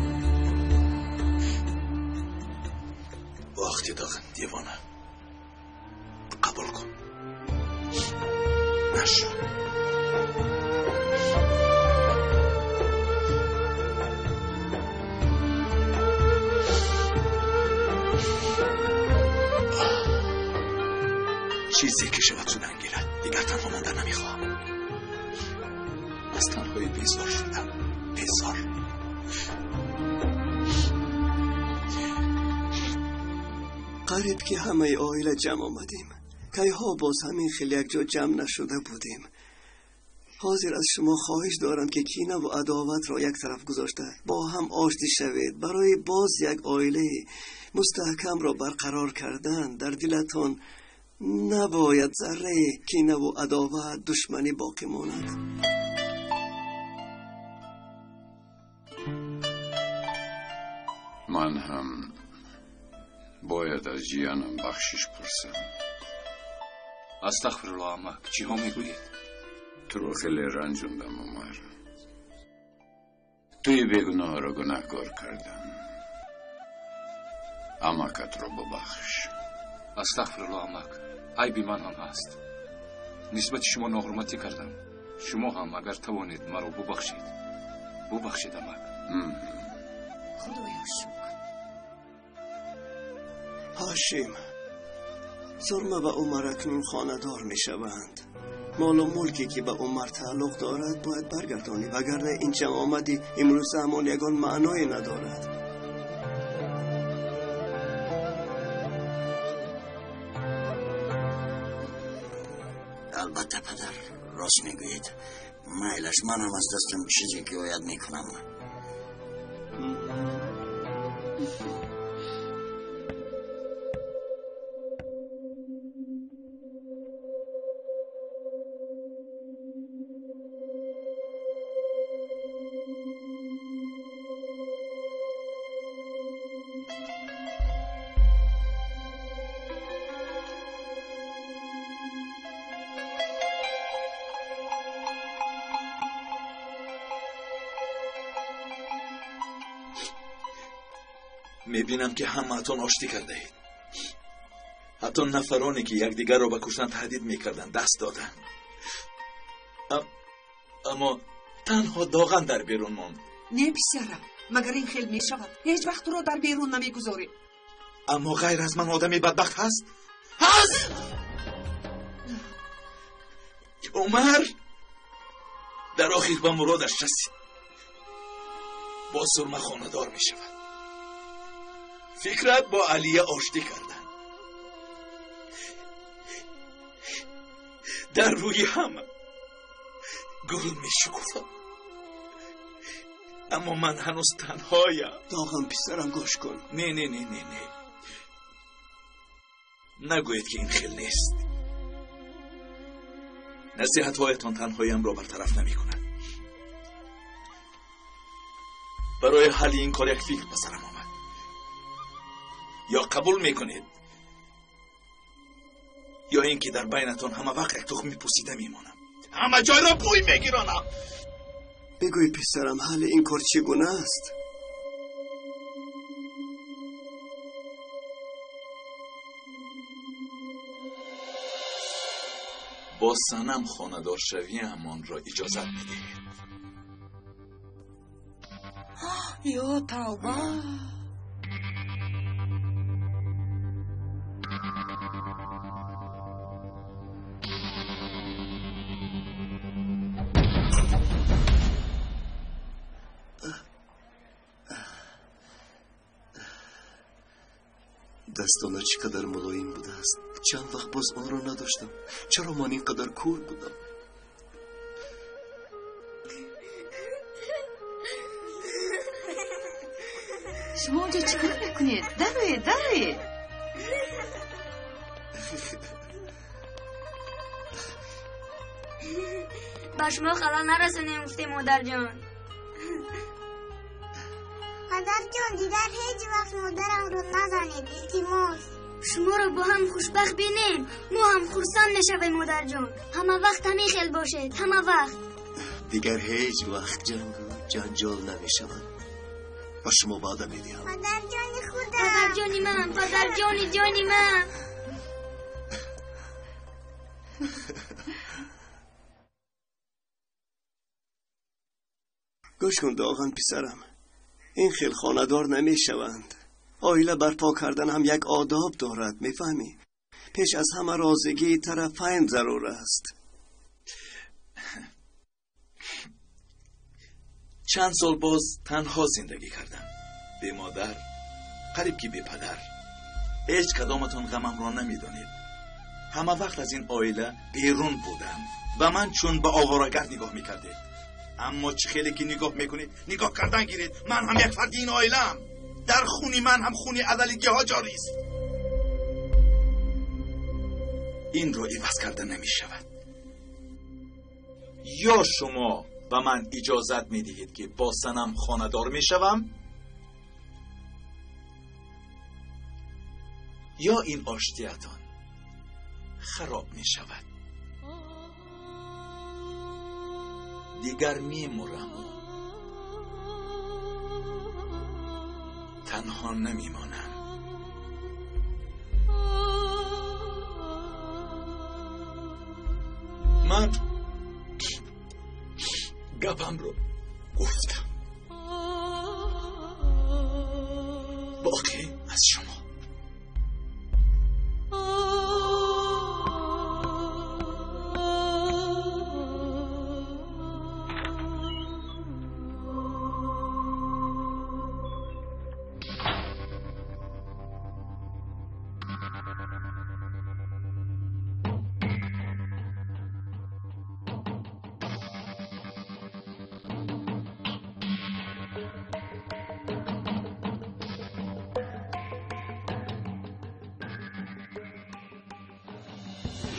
Вақти Доған, девона. Қабул кун. Нашуд. Чизе ки шавад шудан гирад. Дигар танҳо мондан намехоҳам. Аз танҳоӣ безор шудам. Безор. Қариб ки ҳамаи оила ҷамъ омадем. Кайҳо боз ҳамин хел якҷо ҷамъ нашуда будем. Ҳозир аз шумо хоҳиш дорам ки кинаву адоватро як тараф гузошта бо ҳам оштӣ шавед. Барои боз як оилаи мустаҳкамро барқарор кардан дар дилатон набояд зарраи кинаву адоват, душманӣ боқӣ монад. Ман ҳам бояд аз ҷиянам бахшиш пурсам. Астағфируллоҳ, амак, чиҳо мегӯед? Туро хеле ранҷондам, Умар. Туи бегуноҳро гунаҳкор кардам. Амакатро бубахш. Астағфируллоҳ, амак, айби ман ҳам ҳаст. Нисбати шумо ноҳурматӣ кардам. Шумо ҳам агар тавонед маро бубахшед. Бубахшед, амак. Худоё шукр. Ҳошим, Сурма ва Умар акнун хонадор мешаванд. Молу мулке ки ба Умар тааллуқ дорад бояд баргардонӣ, вагарна ин ҷамъомади имрӯза ҳамон ягон маъное надорад. Албатта, падар, рост мегӯед. Майлаш, манам аз дастам чизе ки ояд мекунам. Мебинам ки ҳамаатон оштӣ кардаед. Ҳатто нафароне ки якдигарро ба куштан таҳдид мекарданд даст доданд. Аммо танҳо Доған дар берун монд. Не, писарам, магар ин хел мешавад? Ҳеҷ вақт туро дар берун намегузорем. Аммо ғайр аз ман одами бадбахт ҳаст? Ҳаст! Умар дар охир ба муродаш расид. Бо Сурма хонадор мешавад. Фикрат бо Алия оштӣ карданд. Дар рӯи ҳама гул мешукуфад. Аммо ман ҳанӯз танҳоям. Доғам, писарам, гӯш кун. Не, не, не, не, не. Нагӯед ки ин хел нест. Насиҳатҳоятон танҳоямро бартараф намекунад. Барои ҳалли ин кор як фикр ба сарам омад. Ё қабул мекунед, ё ин ки дар байнатон ҳама вақт як тухми пусида мемонам. Ҳама ҷойро бӯй мегиронам. Бигӯй, писарам, ҳалли ин кор чӣ гуна аст? Бо Санам хонадоршавиамонро иҷозат медиҳед. Ё тавба! Дастона чӣ қадар мулоим будааст. Чанд вақт боз онро надоштам. Чаро ман ин қадар кур будам? Шумо онҷо чӣ кор мекунед? Дароед, дароед. Ба шумо халал нарасонем, гуфтем, модарҷон. Падарҷон, дигар ҳеҷ вақт модарамро назанед, илтимос. Шуморо бо ҳам хушбахт бинем, мо ҳам хурсанд мешавем, модарҷон. Ҳама вақт ҳамин хел бошед, ҳама вақт. Дигар ҳеҷ вақт ҷангу ҷанҷол намешавад. Ба шумо ваъда медиҳам. Падарҷони худам. Падарҷони ман, падарҷони ҷони ман. Гӯш кун, Доған писарам. Ин хел хонадор намешаванд. Оила барпо кардан ҳам як одоб дорад, мефаҳмӣ? Пеш аз ҳама розигии тарафайн зарур аст. Чанд сол боз танҳо зиндагӣ кардам. Бе модар, қариб ки бе падар. Ҳеҷ кадоматон ғамамро намедонед. Ҳама вақт аз ин оила берун будам. Ба ман чун ба оворагард нигоҳ мекардед. Аммо чӣ хеле ки нигоҳ мекунед, нигоҳ кардан гиред. Ман ҳам як фарди ин оилаам. Дар хуни ман ҳам хуни адалигиҳо ҷорист. Инро иваз карда намешавад. Ё шумо ба ман иҷозат медиҳед, ки бо Санам хонадор мешавам, ё ин оштиятон хароб мешавад. Дигар мемураму танҳо намемонам. Ман гапамро гуфтам. Боқӣ аз шумо.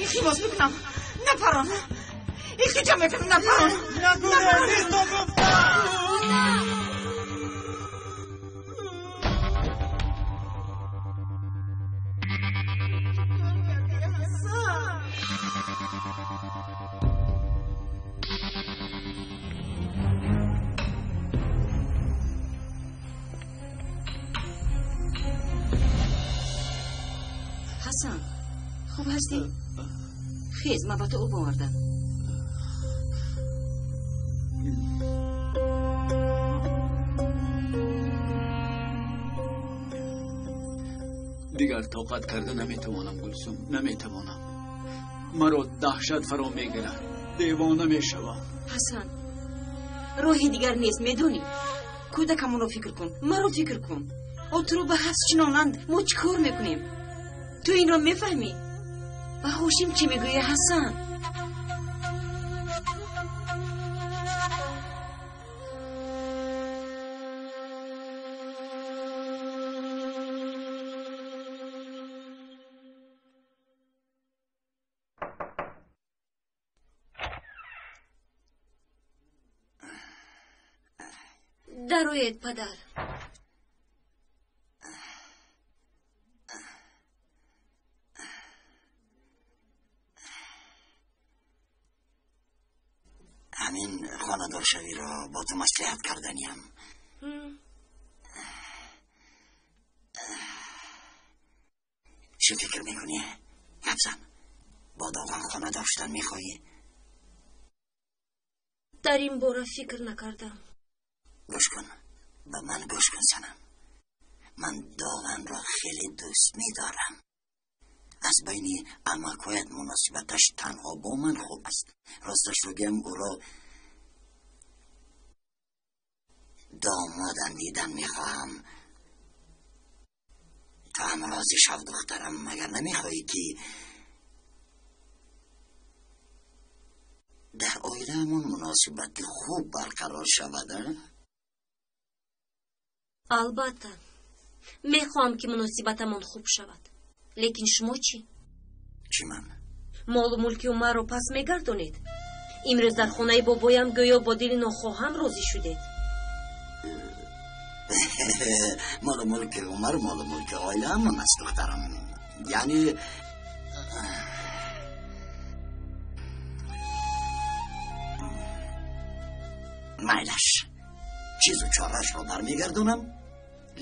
Илтимос мекунам, напарон. Илтиҷо мекунам, напарон. Ҳасан, хуб ҳастӣ? Хез, ман ба ту об овардам. Дигар тоқат карда наметавонам, Гулсум, наметавонам. Маро даҳшат фаро мегирад, девона мешавам. Ҳасан, роҳи дигар нест, медонӣ? Кӯдакамонро фикр кун, маро фикр кун. О туро ба ҳабс чинонанд, мо чӣ кор мекунем? Ту инро мефаҳмӣ? Ба Ҳошим чӣ мегӯӣ, Ҳасан? Дароед, падар. Ҳамин хонадоршавиро бо ту маслиҳат карданиям. Чӣ фикр мекунӣ, Ҳабзан? Бо Доғон хонадор шудан мехоҳӣ? Дар ин бора фикр накардам. Гӯш кун, ба ман гӯш кун, санам. Ман Доғанро хеле дӯст медорам. Аз байни амакҳоят муносибаташ танҳо бо ман хуб аст. Росташро гӯям, ӯро домодам дидан мехоҳам. Ту ҳам розӣ шав, духтарам, магар намехоҳӣ ки дар оилаамон муносибати хуб барқарор шавад? Албатта, мехоҳам ки муносибатамон хуб шавад. Лекин шумо чӣ? Чӣ ман? Молу мулки Умарро пас мегардонед? Имрӯз дар хонаи бобоям гӯё бо дили нохоҳам розӣ шудед. Молу мулки Умар молу мулки оилаамон аст, духтарам. Яъне майлаш, чизу чорашро бармегардонам,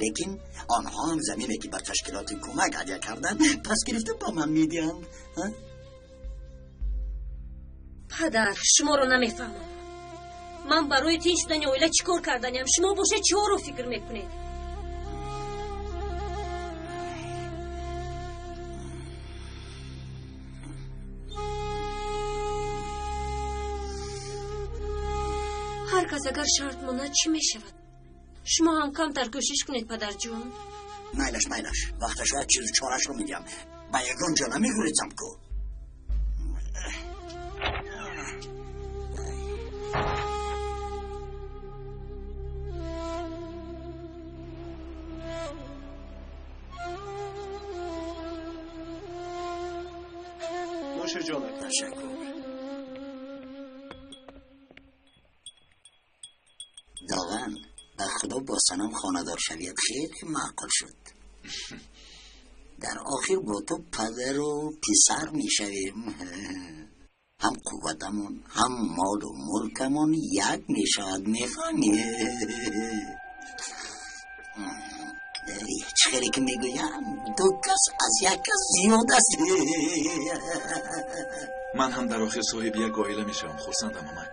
лекин онҳо ҳам замине ки ба ташкилоти кӯмак ҳадя карданд пас гирифта ба ман медиҳанд. Падар, шуморо намефаҳмам. Ман барои тинч шудани оила чӣ кор карданиам? Шумо бошед чиҳоро фикр мекунед? Ҳар кас агар шарт монад, чӣ мешавад? Шумо ҳам камтар кӯшиш кунед, падарҷон. Майлаш, майлаш, вақташ ояд чизу чорашро медиҳам. Ба ягон ҷо намегурезам ку. Нӯши ҷонак. Ташаккур. Доған, ба худо бо Санам хонадоршавият хеле маъқул шуд. Дар охир бо ту падару писар мешавем. Ҳам қувватамон, ҳам молу мулкамон як мешавад, мефаҳмӣ? Чӣ хеле ки мегӯям, ду кас аз як кас зиёд аст. Ман ҳам дар охир соҳиби як оила мешавам, хурсандам, амак.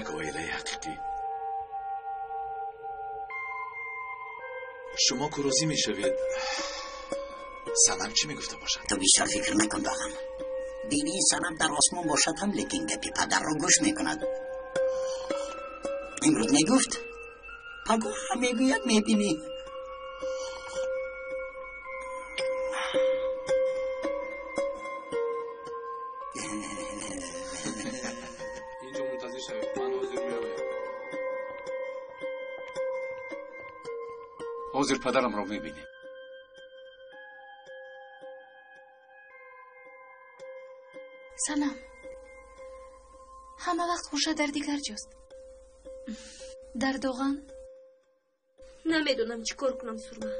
Як оилаи ҳақиқӣ. Шумо ку розӣ мешавед, Санам чӣ мегуфта бошад? Ту бисёр фикр накун, Доған. Бинии Санам дар осмон бошад ҳам, лекин гапи падарро гӯш мекунад. Имрӯз мегуфт, пагоҳ ҳам мегӯяд, мебинӣ. Инҷо мунтазир шавед, ман ҳозир меоям. Ҳозир падарамро мебинем. Санам, ҳама вақт хуршед дар дигар ҷост. Дар Доған? Намедонам чӣ кор кунам, Сурма.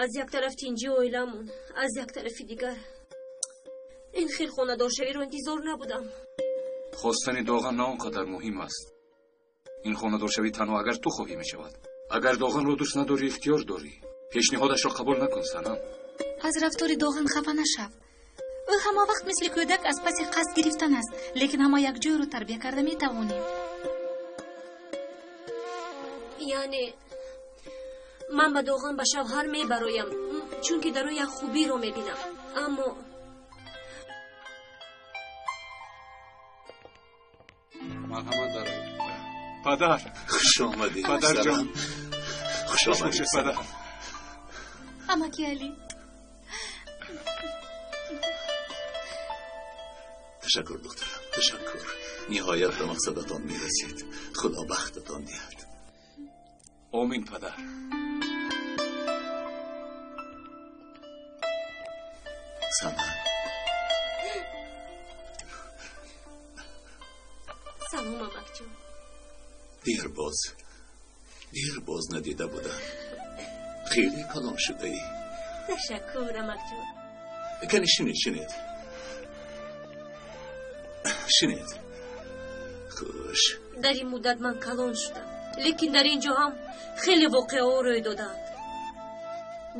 Аз як тараф тинҷи оиламон, аз як тарафи дигар ин хел хонадоршавиро интизор набудам. Хостани Доған на он қадар муҳим аст. Ин хонадоршавӣ танҳо агар ту хоҳӣ мешавад. Агар Доғанро дӯст надорӣ, ихтиёр дорӣ. Пешниҳодашро қабул накун, Санам. Аз рафтори Доған хафа нашав. Ӯ ҳама вақт мисли кӯдак аз паси қасд гирифтан аст, лекин ҳама якҷойро тарбия карда метавонем. Яъне ман ба Доған ба шавҳар мебароям, чунки дар ӯ як хубиро мебинам, аммо марҳамат дароед. Падар, хуш омадед. Падарҷон, хуш омадед, падар. Амаки Али. Ташаккур, духтарам, ташаккур. Ниҳоят ба мақсадатон мерасед. Худо бахтатон диҳад. Омин, падар. Санам. Салом, амакҷон. Дер боз надида будам. Хеле калон шудаӣ. Ташаккур, амакҷон. Кани шинед, шинед. Шинед. Хуш. Дар ин муддат ман калон шудам, лекин дар ин ҷо ҳам хеле воқеаҳо рӯй додаанд.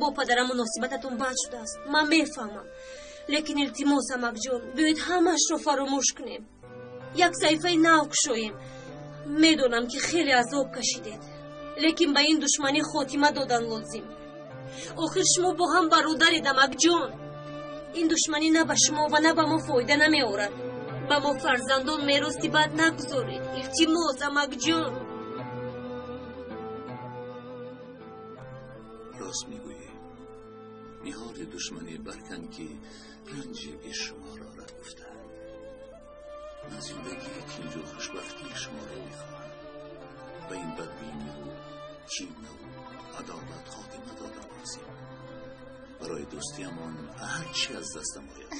Бо падарам муносибататон бад шудааст, ман мефаҳмам. Лекин илтимос, амакҷон, биёед ҳамаашро фаромӯш кунем. Як саҳифаи нав кушоем. Медонам, ки хеле азоб кашидед, лекин ба ин душманӣ хотима додан лозим. Охир шумо бо ҳам бародаред, амакҷон. Ин душманӣ на ба шумо ва на ба мо фоида намеорад. Ба мо фарзандон мероси бад нагузоред. Илтимос, амакҷон. Рост мегӯӣ. Ниҳоли душманӣ баркан, ки ранҷи бешумор орад гуфтанд. Ман зиндагии тинҷу хушбахтии шуморо мехоҳам. Ба ин бадбиниву кинаву адолат хотима додан лозим. Барои дӯстиамон ҳар чи аз дастам ояд.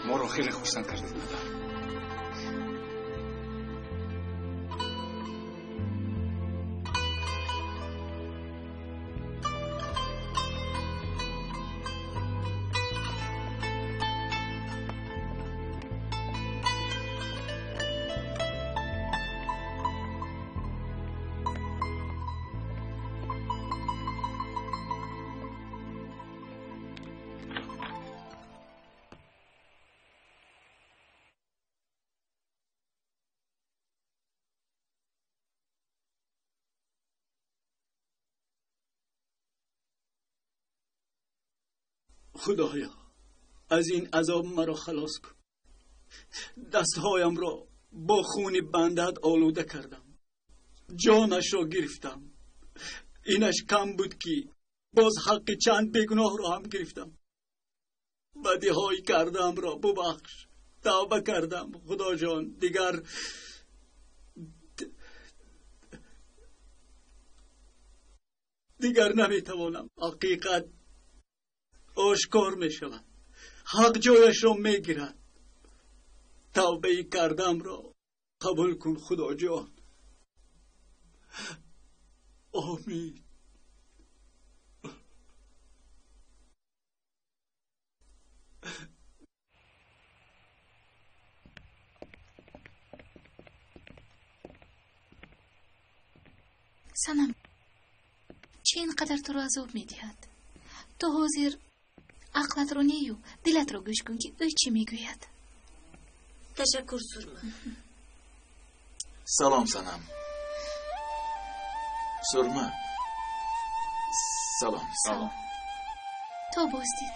Моро хеле хурсанд кардед, падар. خدایا، از این عذاب مرا خلاص کن. دستهایم را با خون بندت آلوده کردم. جانش را گرفتم. اینش کم بود که باز حق چند بیگناه را هم گرفتم. بدیهای کردم را ببخش. توبه کردم خدا جان. دیگر نمیتوانم. حقیقت آشکار می شود. حق جایش را می گیرد. توبه کردم را قبول کن خدا جان. آمین. Санам, чӣ ин қадар туро азоб медиҳад? Ту ҳозир ақлатро нею дилатро гӯш кун, ки ӯ чӣ мегӯяд. Ташаккур, Сурма. Салом, Санам. Сурма, салом. Салом. То боз дид.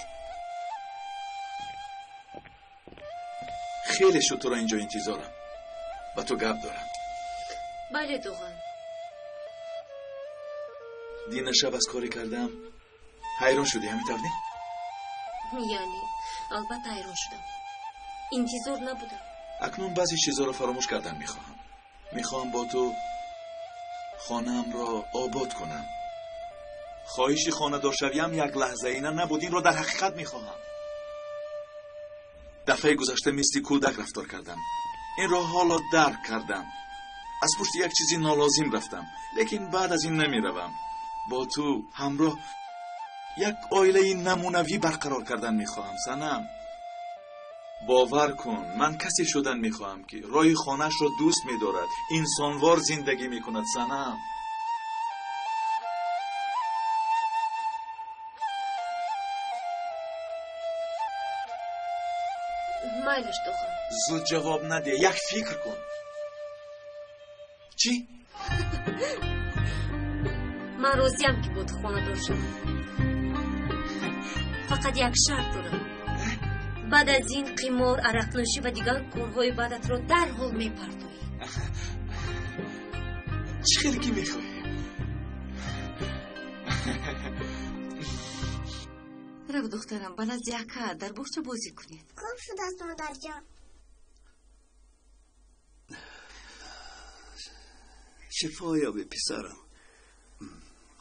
Хеле шуд туро инҷо интизорам. Ба ту гап дорам. Бале, Доған. Дина шаб аз коре кардам ҳайрон шудӣ, ҳамин тавр не? Яъне албатта ҳайрон шудам. Интизор набудам. Акнун баъзе чизҳоро фаромӯш кардан мехоҳам. Мехоҳам бо ту хонаамро обод кунам. Хоҳиши хонадоршавиам як лаҳзаина набуд, инро дар ҳақиқат мехоҳам. Дафъаи гузашта мисли кӯдак рафтор кардам. Инро ҳоло дарк кардам. Аз пушти як чизи нолозим рафтам, лекин баъд аз ин намеравам. Бо ту ҳамроҳ як оилаи намунавӣ барқарор кардан мехоҳам, Санам. Бовар кун, ман касе шудан мехоҳам, ки роҳи хонаашро дӯст медорад, инсонвор зиндагӣ мекунад, Санам. Майлаш, Доған. Зуд ҷавоб надеҳ, як фикр кун. Чӣ? Ман розиям, ки бо ту хонадор шавам. Фақат як шарт дорам. Баъд аз ин қимор, арақнӯшӣ ва дигар корҳои бадатро дарҳол мепартоӣ. Чӣ хеле ки мехоҳӣ. Рав, духтарам, ба назди ака дар боғча бозӣ кунед. Хуб шудааст, модарҷон. Шифо ёбӣ, писарам.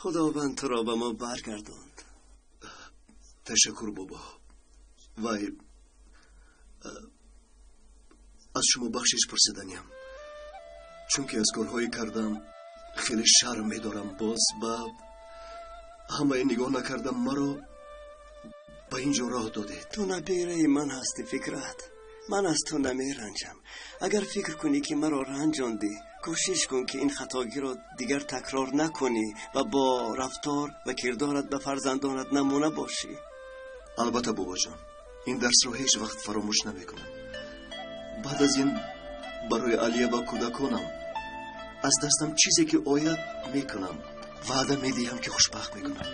Худованд туро ба мо баргардонд. Ташаккур, бобо. Вай, аз шумо бахшиш пурсиданиям, чунки аз корҳое кардам хеле шарм медорам. Боз ба ҳамаи нигоҳ накардам, маро ба ин ҷо роҳ додед. Ту набераи ман ҳастӣ, Фикрат. Ман аз ту намеранҷам. Агар фикр кунӣ, ки маро ранҷондӣ, кӯшиш кун, ки ин хатогиро дигар такрор накунӣ ва бо рафтор ва кирдорат ба фарзандонат намуна бошӣ. Албатта, бобоҷон, ин дарсро ҳеҷ вақт фаромӯш намекунам. Баъд аз ин барои Алия ва кӯдаконам аз дастам чизе ки ояд мекунам. Ваъда медиҳам, ки хушбахт мекунам.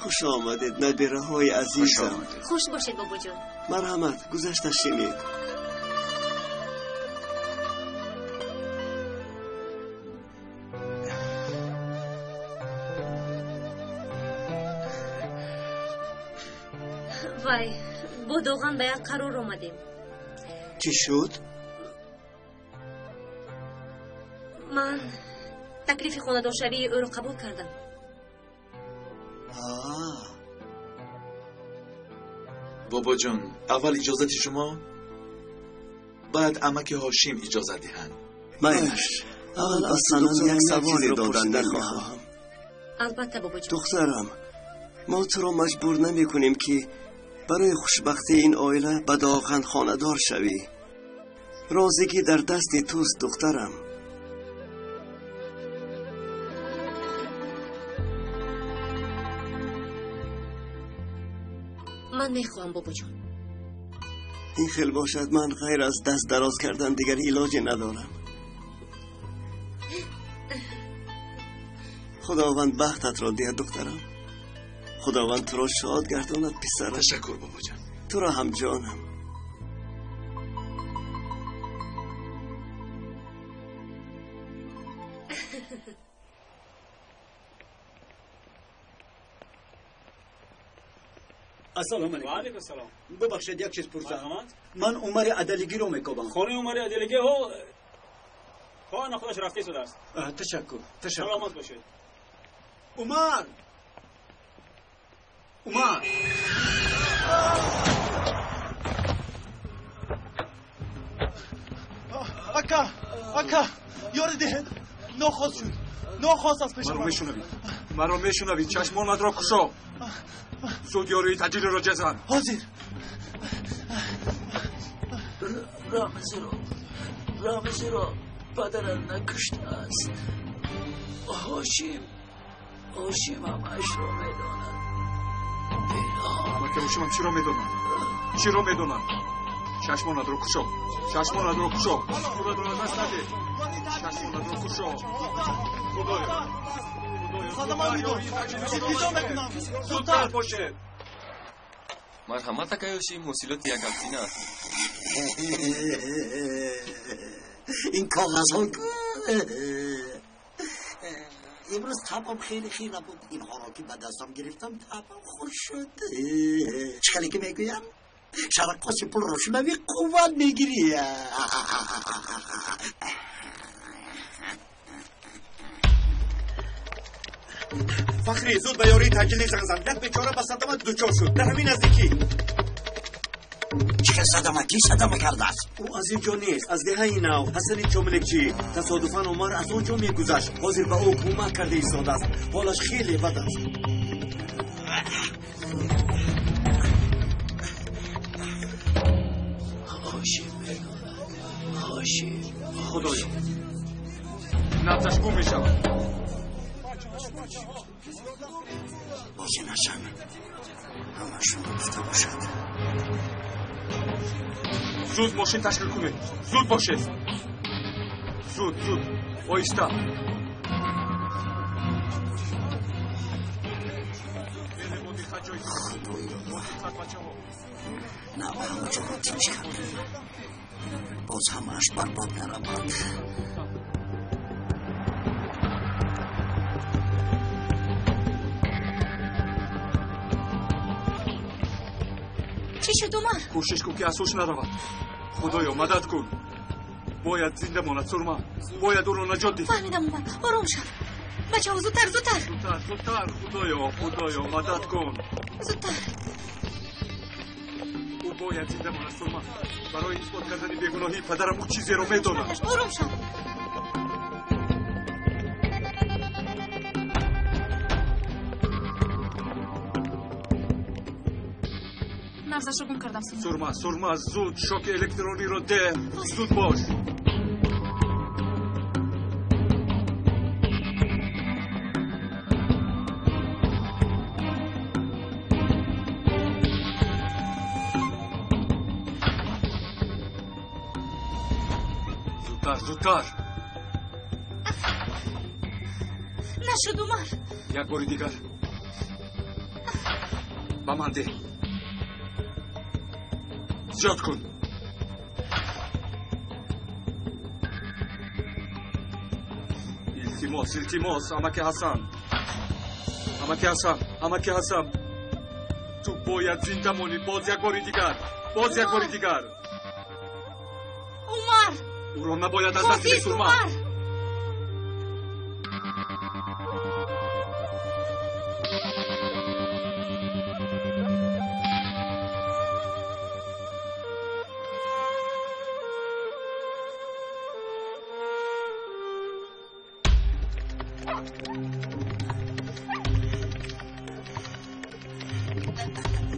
Хуш омадед, набираҳои азизам. Хуш бошед, бобоҷон. Марҳамат, гузашта шинед. Вай, бо Доған ба як қарор омадем. Чӣ шуд? Ман таклифи хонадоршавии ӯро қабул кардам. Бобоҷон, аввал иҷозати шумо, баъд амаки Ҳошим иҷозат диҳанд. Майлаш, аввал аз Санам як саволе додан мехоҳам. Албатта, бобоҷон. Духтарам, мо туро маҷбур намекунем, ки барои хушбахтии ин оила ба Доған хонадор шавӣ. Розигӣ дар дасти туст, духтарам. Ман мехоҳам, бобоҷон. Ин хел бошад, ман ғайр аз даст дароз кардан дигар илоҷе надорам. Худованд бахтатро диҳад, духтарам. Худованд туро шод гардонад, писарам. Ташаккур, бобоҷон. Туро ҳам, ҷонам. Ассалому алайкум. Ва алайкум ассалом. Бубахшед, як чиз пурсам. Марҳамат. Ман Умари Адалигиро мекобам. Хонаи Умари Адалиги ҳо хона худаш рафта истодааст. Ташаккур, ташаккур. Саломат бошед. Умар! Умар! Ака, ака, ёри диҳед. Нохост шуд. Нохост аз пеши Маро мешунавӣ? Маро мешунавӣ? Чашмонатро кушо. Зуд ёрии таҷилиро ҷазан. Ҳозир. Рамзиро, Рамзиро падарам накуштааст. Ҳошим, Ҳошим ҳамаашро медонад. Амаки Ҳошимам чиро медонад? Чиро медонад? Чашмонатро кушо. Чашмонатро кушо. Суратро аз даст надеҳ. Чашмонатро кушо. Худоё, Садама медод. Интизор мекунам. Зудтар бошед. Марҳамат, акай Ҳошим, ҳосилоти як ҳафтина аст. Ин коғазҳо имрӯз табам хеле хира буд. Инҳоро ки ба дастам гирифтам, табам хуш шуд. Чӣ хеле ки мегӯям, шараққоси пулро шунавӣ, қувват мегирӣ. Фахрӣ, зуд ба ёрии таъҷилӣ занг зан. Як бечора ба садама дучор шуд дар ҳамин наздикӣ. Чӣ садама? Кӣ садама кардааст? Ӯ аз ин ҷо нест, аз деҳаи нав, Ҳасани Чомлекчӣ. Тасодуфан Умар аз он ҷо мегузашт. Ҳозир ба ӯ кӯмак карда истодааст. Ҳолаш хеле бад аст. Ҳошим медонад. Ҳошим. Худоё, набзаш гум мешавад. Боз ин Ҳасан ҳамашонро гуфта бошад. Зуд мошин ташкил кунед, зуд бошед, зуд, зуд, оҳиста. Худоё, нав ҳама ҷоро тинч кардем, боз ҳамааш барбод наравад. Чӣ шуд, Умар? Кӯшиш кун, ки аз ҳуш наравад. Худоё, мадад кун. Бояд зинда монад, Сурма. Бояд ӯро наҷот диҳӣ. Фаҳмидам, Умар, ором шав. Бачаҳо, зудтар, зудтар. Зудтар, зудтар. Худоё, худоё, мадад кун. Зудтар. Ӯ бояд зинда монад, Сурма. Барои исбот кардани бегуноҳии падарам ӯ чизеро медонад. Ором шав. Набзашро гум кардам. Сурма, Сурма, зуд шоки электрониро деҳ, зуд бош. Зудтар, зудтар. Нашуд, Умар. Як бори дигар ба ман деҳ. Зиёд кун. Илтимос, илтимос, амаки Ҳасан, амаки Ҳасан, амаки Ҳасан, ту бояд зинда монӣ. Боз як бори дигар, боз як бори дигар. Умар, ӯро набояд аз даст диҳӣ, Сурма.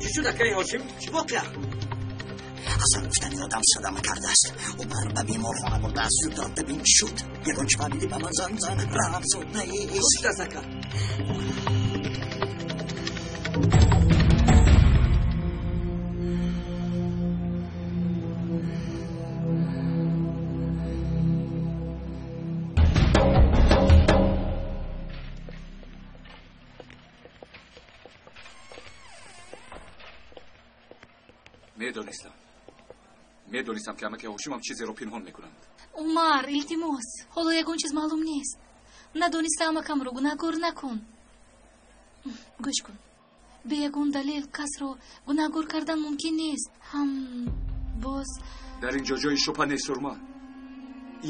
Чӣ шуд, акаи Ҳошим? Чӣ воқеа? Ҳасан гуфтани одам садама кардааст. Умар ба беморхона бурдааст. Зуд рафта бин, чӣ шуд. Ягон чӣ фаҳмидӣ, ба ман занг зан. Раҳм, зуд нест. Чӣ шуд, ака? Медонистам, медонистам, ки амаки Ҳошимам чизеро пинҳон мекунанд. Умар, илтимос, ҳоло ягон чиз маълум нест. Надониста амакамро гунаҳгор накун. Гӯш кун, бе ягон далел касро гунаҳгор кардан мумкин нест. Ҳам боз дар ин ҷо ҷои шубҳа нест, Сурма.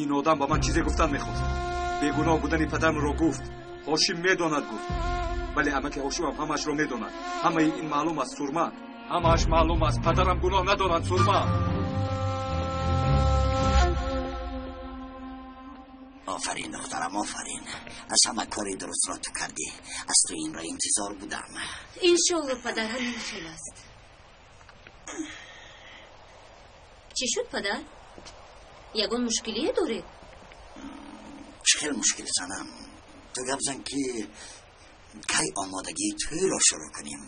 Ин одам ба ман чизе гуфтан мехост. Бегуноҳ будани падарамро гуфт. Ҳошим медонад, гуфт. Вале амаки Ҳошимам ҳамаашро медонад. Ҳамаи ин маълум аст, Сурма. Ҳамааш маълум аст. Падарам гуноҳ надорад, Сурма. Офарин, духтарам, офарин. Аз ҳама кори дурустро ту кардӣ. Аз ту инро интизор будам. Иншолло, падар, ҳамин хел аст. Чӣ шуд, падар? Ягон мушкилие доред? Чӣ хел мушкил, занам? Ту гап зан, ки кай омодагии тӯйро шурӯъ кунем.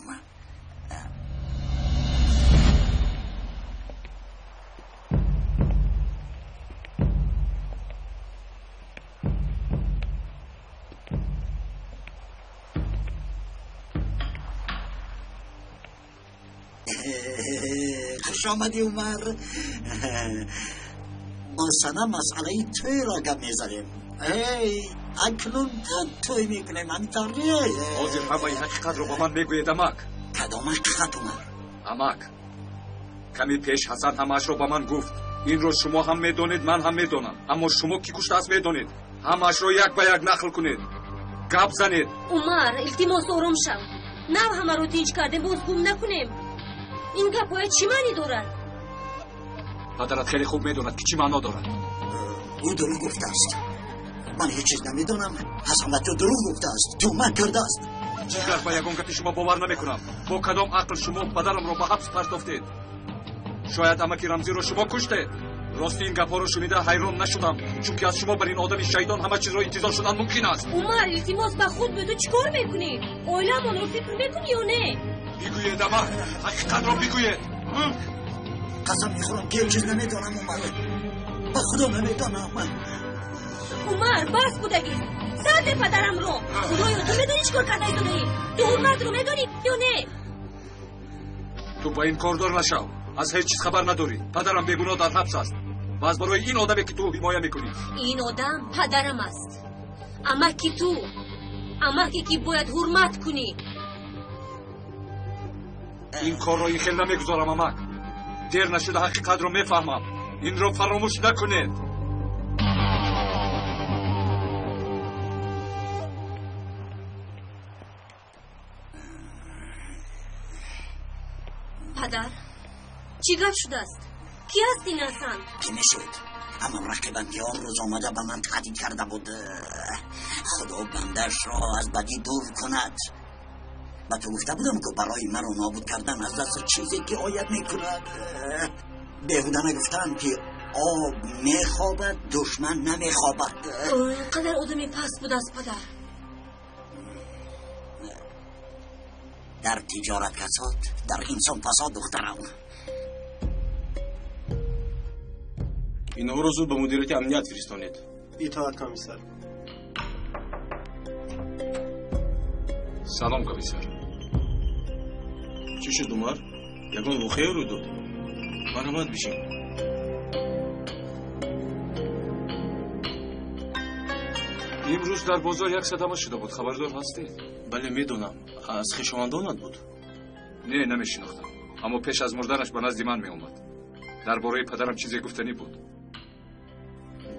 Хуш омадӣ, Умар. Бо сана масъалаи тӯйро гап мезанем. Эй, акнун тӯй мекунем, ҳамин тавр не? Ҳозир ҳамаи ҳақиқатро ба ман мегӯед, амак. Кадом ҳақиқат, Умар? Амак, каме пеш Ҳасан ҳамаашро ба ман гуфт. Инро шумо ҳам медонед, ман ҳам медонам, аммо шумо кӣ куштааст медонед. Ҳамаашро як ба як нақл кунед. Гап занед. Умар, илтимос, ором шав. Нав ҳамаро тинҷ кардем, боз гум накунем. Ин гапҳоя чӣ маънӣ дорад? Падарат хеле хуб медонад, ки чӣ маъно дорад. Ӯ дурӯғ гуфтааст. Ман ҳеҷ чиз намедонам. Ҳасан ба ту дурӯғ гуфтааст, туҳмат кардааст. Дигар ба ягон гапи шумо бовар намекунам. Бо кадом ақл шумо падарамро ба ҳабс партофтед? Шояд амаки Рамзиро шумо куштед. Рости, ин гапҳоро шунида ҳайрон нашудам, чунки аз шумо бар ин одами шайтон ҳама чизро интизор шудан мумкин аст. Умар, илтимос, ба худ биё. Ту чӣ кор мекунӣ? Оиламонро фикр мекунӣ ё не? Бигӯед, амак, ҳақиқатро бигӯед. Қасам мехӯрам, ки ҳеҷ чиз намедонам, Умар. Ба Худо намедонам. Умар, бас будагист. Сарде падарамро. Худоё, ту медонӣ чӣ кор карда истодаӣ? Ту ҳурматро медонӣ ё не? Ту ба ин кордор нашав. Аз ҳеҷ чиз хабар надорӣ. Падарам бегуноҳ дар ҳабс аст ва аз барои ин одаме, ки ту ҳимоя мекунӣ. Ин одам падарам аст, амаки ту, амаке ки бояд ҳурмат кунӣ. Ин корро ин хел намегузорам, амак. Дер нашуда ҳақиқатро мефаҳмам. Инро фаромӯш накунед. Падар, чӣ гап шудааст? Кӣ аст ин Ҳасан? Кӣ мешуд? Ҳамон рақибам, ки он рӯз омада ба ман таҳдид карда буд. Худо бандаашро аз бадӣ дур кунад. Ба ту гуфта будам, ки барои маро нобуд кардан аз даст чизе ки ояд мекунад. Беҳуда нагуфтаам, ки об мехобад, душман намехобад. Ин қадар одами паст будааст, падар? Дар тиҷорат касод, дар инсон фасод, духтарам. Инҳоро зуд ба мудирияти амният фиристонед. Итоат, комиссар. Салом, комиссар. Чӣ шуд, Умар? Ягон воқеа рӯй дод? Марҳамат, бишин. Имрӯз дар бозор як садама шуда буд, хабардор ҳастед? Бале, медонам. Аз хешовандонат буд? Не, намешинохтам, аммо пеш аз мурданаш ба назди ман меомад. Дар бораи падарам чизе гуфтанӣ буд.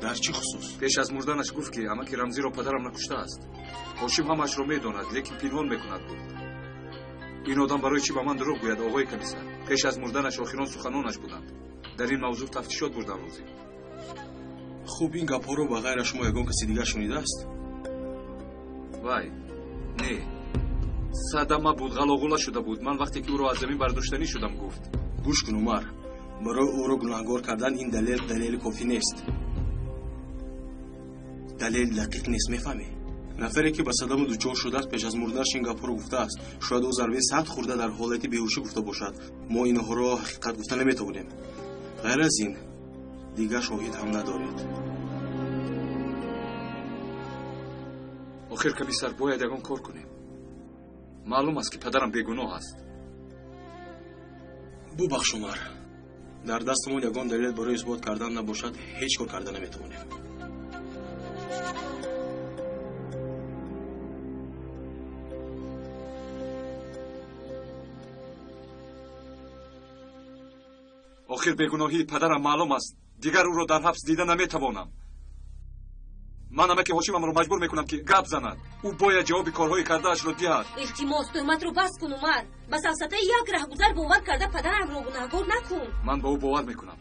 Дар чӣ хусус? Пеш аз мурданаш гуфт, ки амаки Рамзиро падарам накуштааст. Ҳошим ҳамаашро медонад, лекин пинҳон мекунад, гуфт. Ин одам барои чӣ ба ман дурӯғ гӯяд, оғои комиссар? Пеш аз мурданаш охирон суханонаш буданд. Дар ин мавзӯъ тафтишот бурдан лозим. Хуб, ин гапҳоро ба ғайр аз шумо ягон каси дигар шунидааст? Вай, не. Садама буд, ғалоғула шуда буд. Ман вақте ки ӯро аз замин бардоштанӣ шудам, гуфт. Гӯш кун, Умар, барои ӯро гунаҳгор кардан ин далел далели кофӣ нест. Далел дақиқ нест, мефаҳмӣ? Нафаре, ки ба садама дучор шудааст, пеш аз мурданаш ин гапҳоро гуфтааст. Шояд ӯ зарбаи сахт хӯрда, дар ҳолати беҳушӣ гуфта бошад. Мо инҳоро ҳақиқат гуфта наметавонем. Ғайр аз ин, дигар шоҳид ҳам надоред. Охир, комиссар, бояд ягон кор кунем. Маълум аст, ки падарам бегуноҳ аст. Бубахш, Умар, дар дастамон ягон далел барои исбот кардан набошад, ҳеҷ кор карда наметавонем. Охир бегуноҳии падарам маълум аст. Дигар ӯро дар ҳабс дида наметавонам. Ман амаки Ҳошимамро маҷбур мекунам, ки гап занад. Ӯ бояд ҷавоби корҳои кардаашро диҳад. Илтимос, туҳматро бас кун, Умар. Ба сафсатаи як раҳгузар бовар карда, падарамро гунаҳгор накун. Ман ба ӯ бовар мекунам,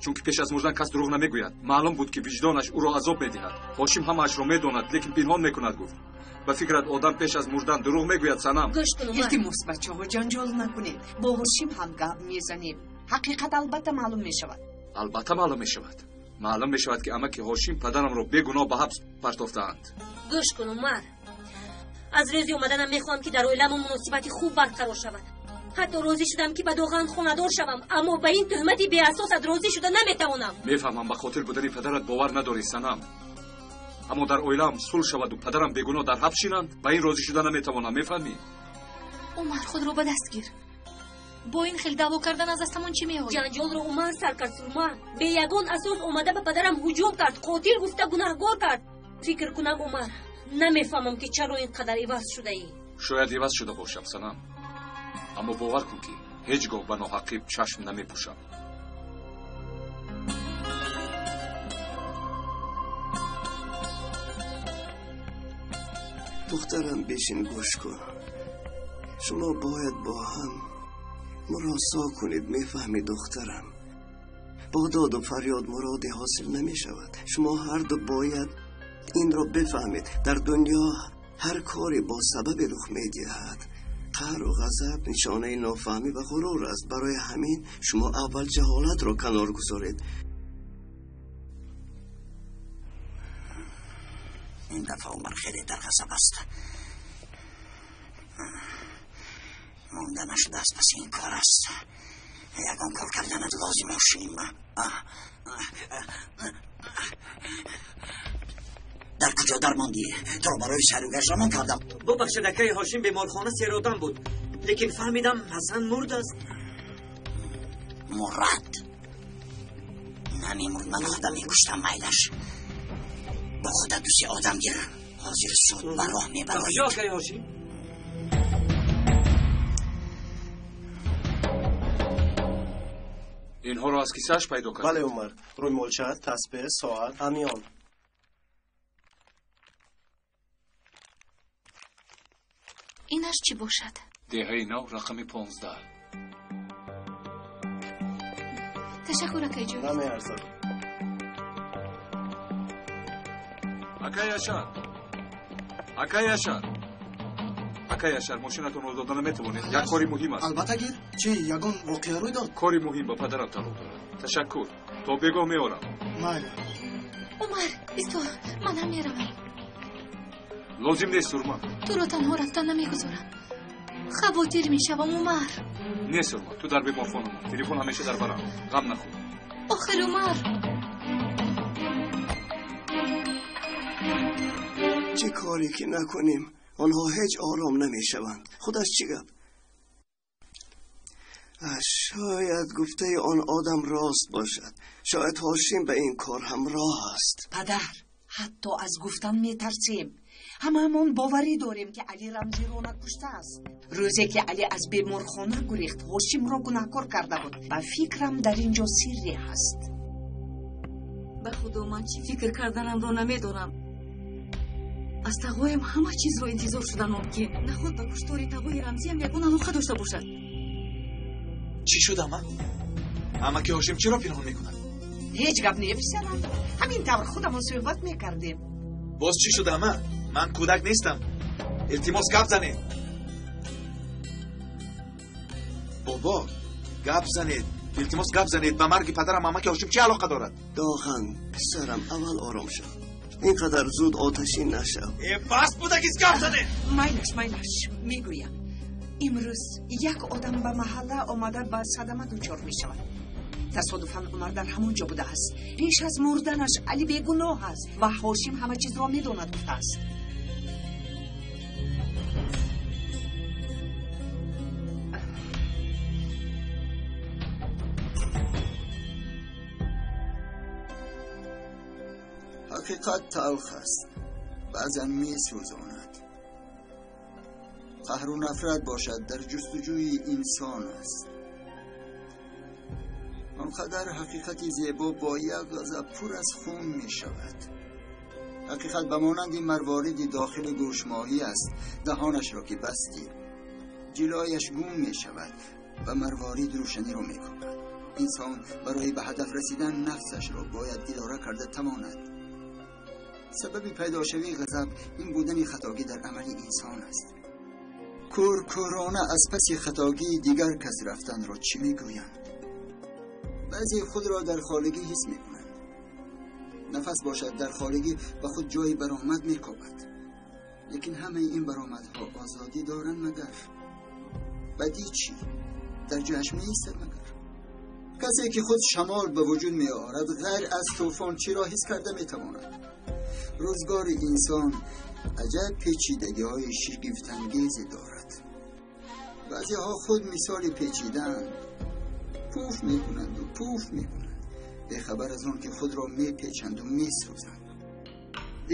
чунки пеш аз мурдан кас дурӯғ намегӯяд. Маълум буд, ки виҷдонаш ӯро азоб медиҳад. Ҳошим ҳамаашро медонад, лекин пинҳон мекунад, гуфт. Ба фикрат, одам пеш аз мурдан дурӯғ мегӯяд, Санам? Гӯш кун, Умар. Илтимос, бачаҳо, ҷанҷол накунед. Бо Ҳошим ҳам гап мезанем. Ҳақиқат албатта маълум мешавад. Албатта маълум мешавад. Маълум мешавад, ки амаки Ҳошим падарамро бегуноҳ ба ҳабс партофтаанд. Гӯш кун, Умар, аз рӯзи омаданам мехоҳам, ки дар оиламон муносибати хуб барқарор шавад. Ҳатто розӣ шудам, ки ба Доған хонадор шавам, аммо ба ин туҳмати беасосат розӣ шуда наметавонам. Мефаҳмам, ба қотил будани падарат бовар надорӣ, Санам, аммо дар оилаам сулҳ шаваду падарам бегуноҳ дар ҳабс шинанд, ба ин розӣ шуда наметавонам, мефаҳмӣ? Умар, худро ба даст гир. Бо ин хел даъво кардан аз дастамон чӣ меояд? Ҷанҷолро Умар сар кард, Сурма. Бе ягон асос омада ба падарам ҳуҷум кард, қотил гуфта гунаҳгор кард. Фикр кунам, Умар, намефаҳмам, ки чаро ин қадар иваз шудаӣ. Шояд иваз шуда бошам, Санам, аммо бовар кун, ки ҳеҷ гоҳ ба ноҳаққӣ чашм намепӯшам. Духтарам, бишин, гӯш кун. Шумо бояд бо ҳам муросо кунед, мефаҳмӣ духтарам? Бо доду фарёд муроде ҳосил намешавад. Шумо ҳарду бояд инро бифаҳмед. Дар дунё ҳар коре бо сабабе рух медиҳад. Қаҳру ғазаб нишонаи нофаҳмӣ ва ғурур аст. Барои ҳамин шумо аввал ҷаҳолатро канор гузоред. Ин дафъа Умар хеле дар ғазаб аст. Монда нашуда аз паси ин кор аст. Ягон кор карданат лозим, Ҳошим. Дар куҷо дармондӣ? Туро барои сайру гашт равон кардам. Бубахшед, акаи Ҳошим, беморхона серодам буд, лекин фаҳмидам Ҳасан мурдааст. Мурад намемурд, ман худам мекуштам. Майлаш, бо худат дусе одам гир. Ҳозир суд ба роҳ мебароед. Куҷо, акаи Ҳошим? Инҳоро аз кисааш пайдо кард? Бале, Умар, рӯймолча, тасбеҳ, соат, ҳамён. Инаш чӣ бошад? Деҳаи нав, рақами 15. Ташаккур, акайҷон. Намеарзад. Акай Яшар, акай Яшар, акай Яшар, мошинатонро дода наметавонед? Як кори муҳим аст. Албатта, гир. Чӣ, ягон воқеа рӯй дод? Кори муҳим ба падарам тааллуқ дорад. Ташаккур, то бегоҳ меорам. Майли. Умар, исто, ман ҳам меравам. Лозим нест, Сурма. Туро танҳо рафтан намегузорам. Хавотир мешавам, Умар. Не, Сурма, ту дар беморхона мон. Телефон ҳамеша дар барам. Ғам нахӯр. Охир, Умар. Чӣ коре ки накунем, онҳо ҳеҷ ором намешаванд. Худаш чӣ гап? Шояд гуфтаи он одам рост бошад. Шояд Ҳошим ба ин кор ҳамроҳ аст. Падар, ҳатто аз гуфтан метарсем. Ҳамаамон боварӣ дорем, ки Али Рамзиро накуштааст. Рӯзе ки Али аз беморхона гурехт, Ҳошимро гунаҳкор карда буд. Ба фикрам, дар ин ҷо сирре ҳаст. Ба худо, ман чӣ фикр карданамро намедонам. Аз тағоям ҳама чизро интизор шудан мумкин. Наход ба куштори тағои Рамзиам ягон алоқа дошта бошад. Чӣ шуд, ама? Амаки Ҳошим чиро пинҳон мекунад? Ҳеҷ гап не, писарам. Ҳамин тавр худамон суҳбат мекардем. Боз чӣ шуд, ама? Ман кӯдак нестам. Илтимос, гап занед. Бобо, гап занед. Илтимос, гап занед. Ба марги падарам амаки Ҳошим чӣ алоқа дорад? Доған, писарам, аввал ором шав. Ин қадар зуд оташин нашав. Э, бас будагист, гап занед. Майлаш, майлаш, мегӯям. Имрӯз як одам ба маҳалла омада ба садама дучор мешавад. Тасодуфан Умар дар ҳамон ҷо будааст. Пеш аз мурданаш Али бегуноҳ аст ва Ҳошим ҳама чизро медонад гуфтааст. Ҳақиқат талх аст, баъзан месӯзонад. Қаҳру нафрат бошад дар ҷустуҷӯи инсон аст. Он қадар ҳақиқати зебо бо як ғазаб пур аз хун мешавад. Ҳақиқат ба монанди марвориди дохили гӯшмоҳӣ аст. Даҳонашро ки бастӣ, ҷилояш гум мешавад ва марворид рӯшаниро мекӯбад. Инсон барои ба ҳадаф расидан нафсашро бояд идора карда тавонад. Сабаби пайдошавии ғазаб ин будани хатогӣ дар амали инсон аст. Кӯркӯрона аз паси хатогии дигар кас рафтанро чӣ мегӯянд? Баъзе худро дар холигӣ ҳис мекунанд. Нафас бошад дар холигӣ ба худ ҷои баромад мекобад. Лекин ҳамаи ин баромадҳо озодӣ доранд магар? Бадӣ чӣ? Дар ҷояш меистад магар? Касе ки худ шамол ба вуҷуд меорад, ғайр аз тӯфон чиро ҳис карда метавонад? Рӯзгори инсон аҷаб печидагиҳои шигифтангезе дорад. Баъзеҳо худ мисоли печидаанд, пуф мекунанду пуф мекунанд, бехабар аз он ки худро мепечанду месӯзанд.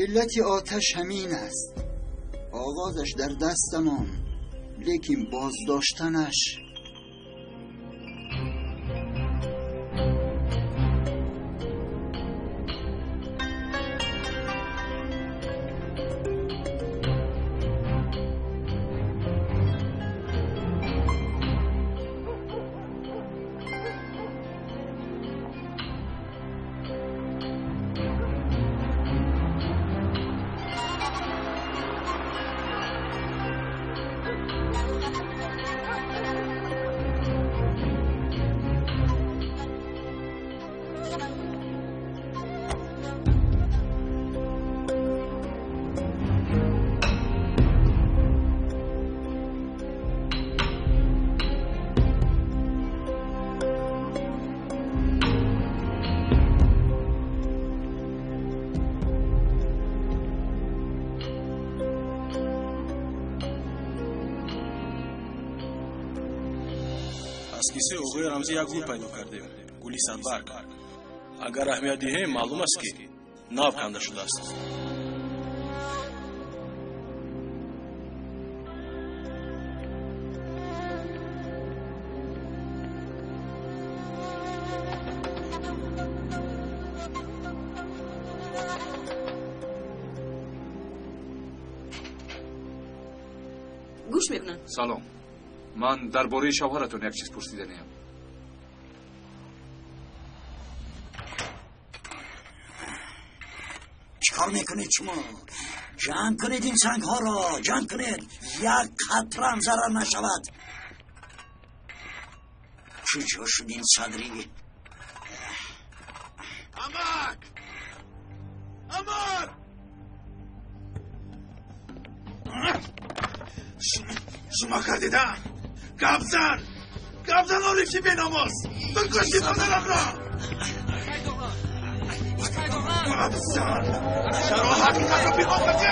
Иллати оташ ҳамин аст. Оғозаш дар дастамон, лекин боздоштанаш. Кисаи оғои Рамзӣ як гул пайдо кардем, гули садбарг. Агар аҳамият диҳем, маълум аст, ки нав канда шудааст. Гӯш мекунам. Салом, ман дар бораи шавҳаратон як чиз пурсиданиям. Чикор мекунед шумо? Ҷамъ кунед ин сангҳоро, ҷамъ кунед, як қатрам зарар нашавад. Куҷо шуд ин Садрӣ? Амак! Амак! Шумо кардида? Гап зан! Гап зан, орифи беномус! Ту кушти падарамро! Гап зан! Чаро ҳақиқатро пинҳон кардӣ?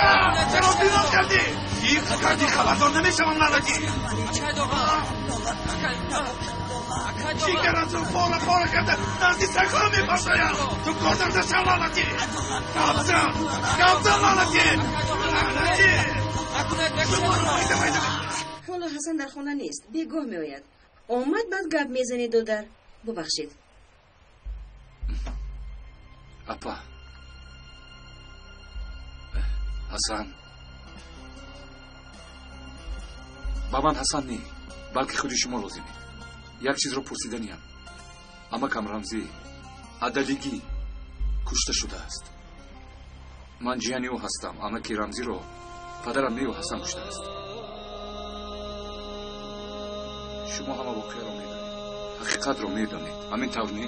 Чаро пинҳон кардӣ? Фикр кардӣ хабардор намешавам, лаънатӣ? Ҷигаратро пора пора карда назди сагҳо мепартоям! Ту кордар нашав, лаънатӣ! Гап зан! Гап зан, лаънатӣ! Лаънатӣ! Шуморо майда майда! Ҳоло Ҳасан дар хона нест, бегоҳ меояд. Омад, баъд гап мезанед, додар. Бубахшед. Апа, Ҳасан ба ман Ҳасан не, балки худи шумо лозимед. Як чизро пурсиданиям. Амакам Рамзӣ адалигӣ кушта шудааст. Ман ҷияни ӯ ҳастам. Амаки Рамзиро падарам не, ӯ Ҳасан куштааст. Шумо ҳама воқеаро медонед, ҳақиқатро медонед, ҳамин тавр не?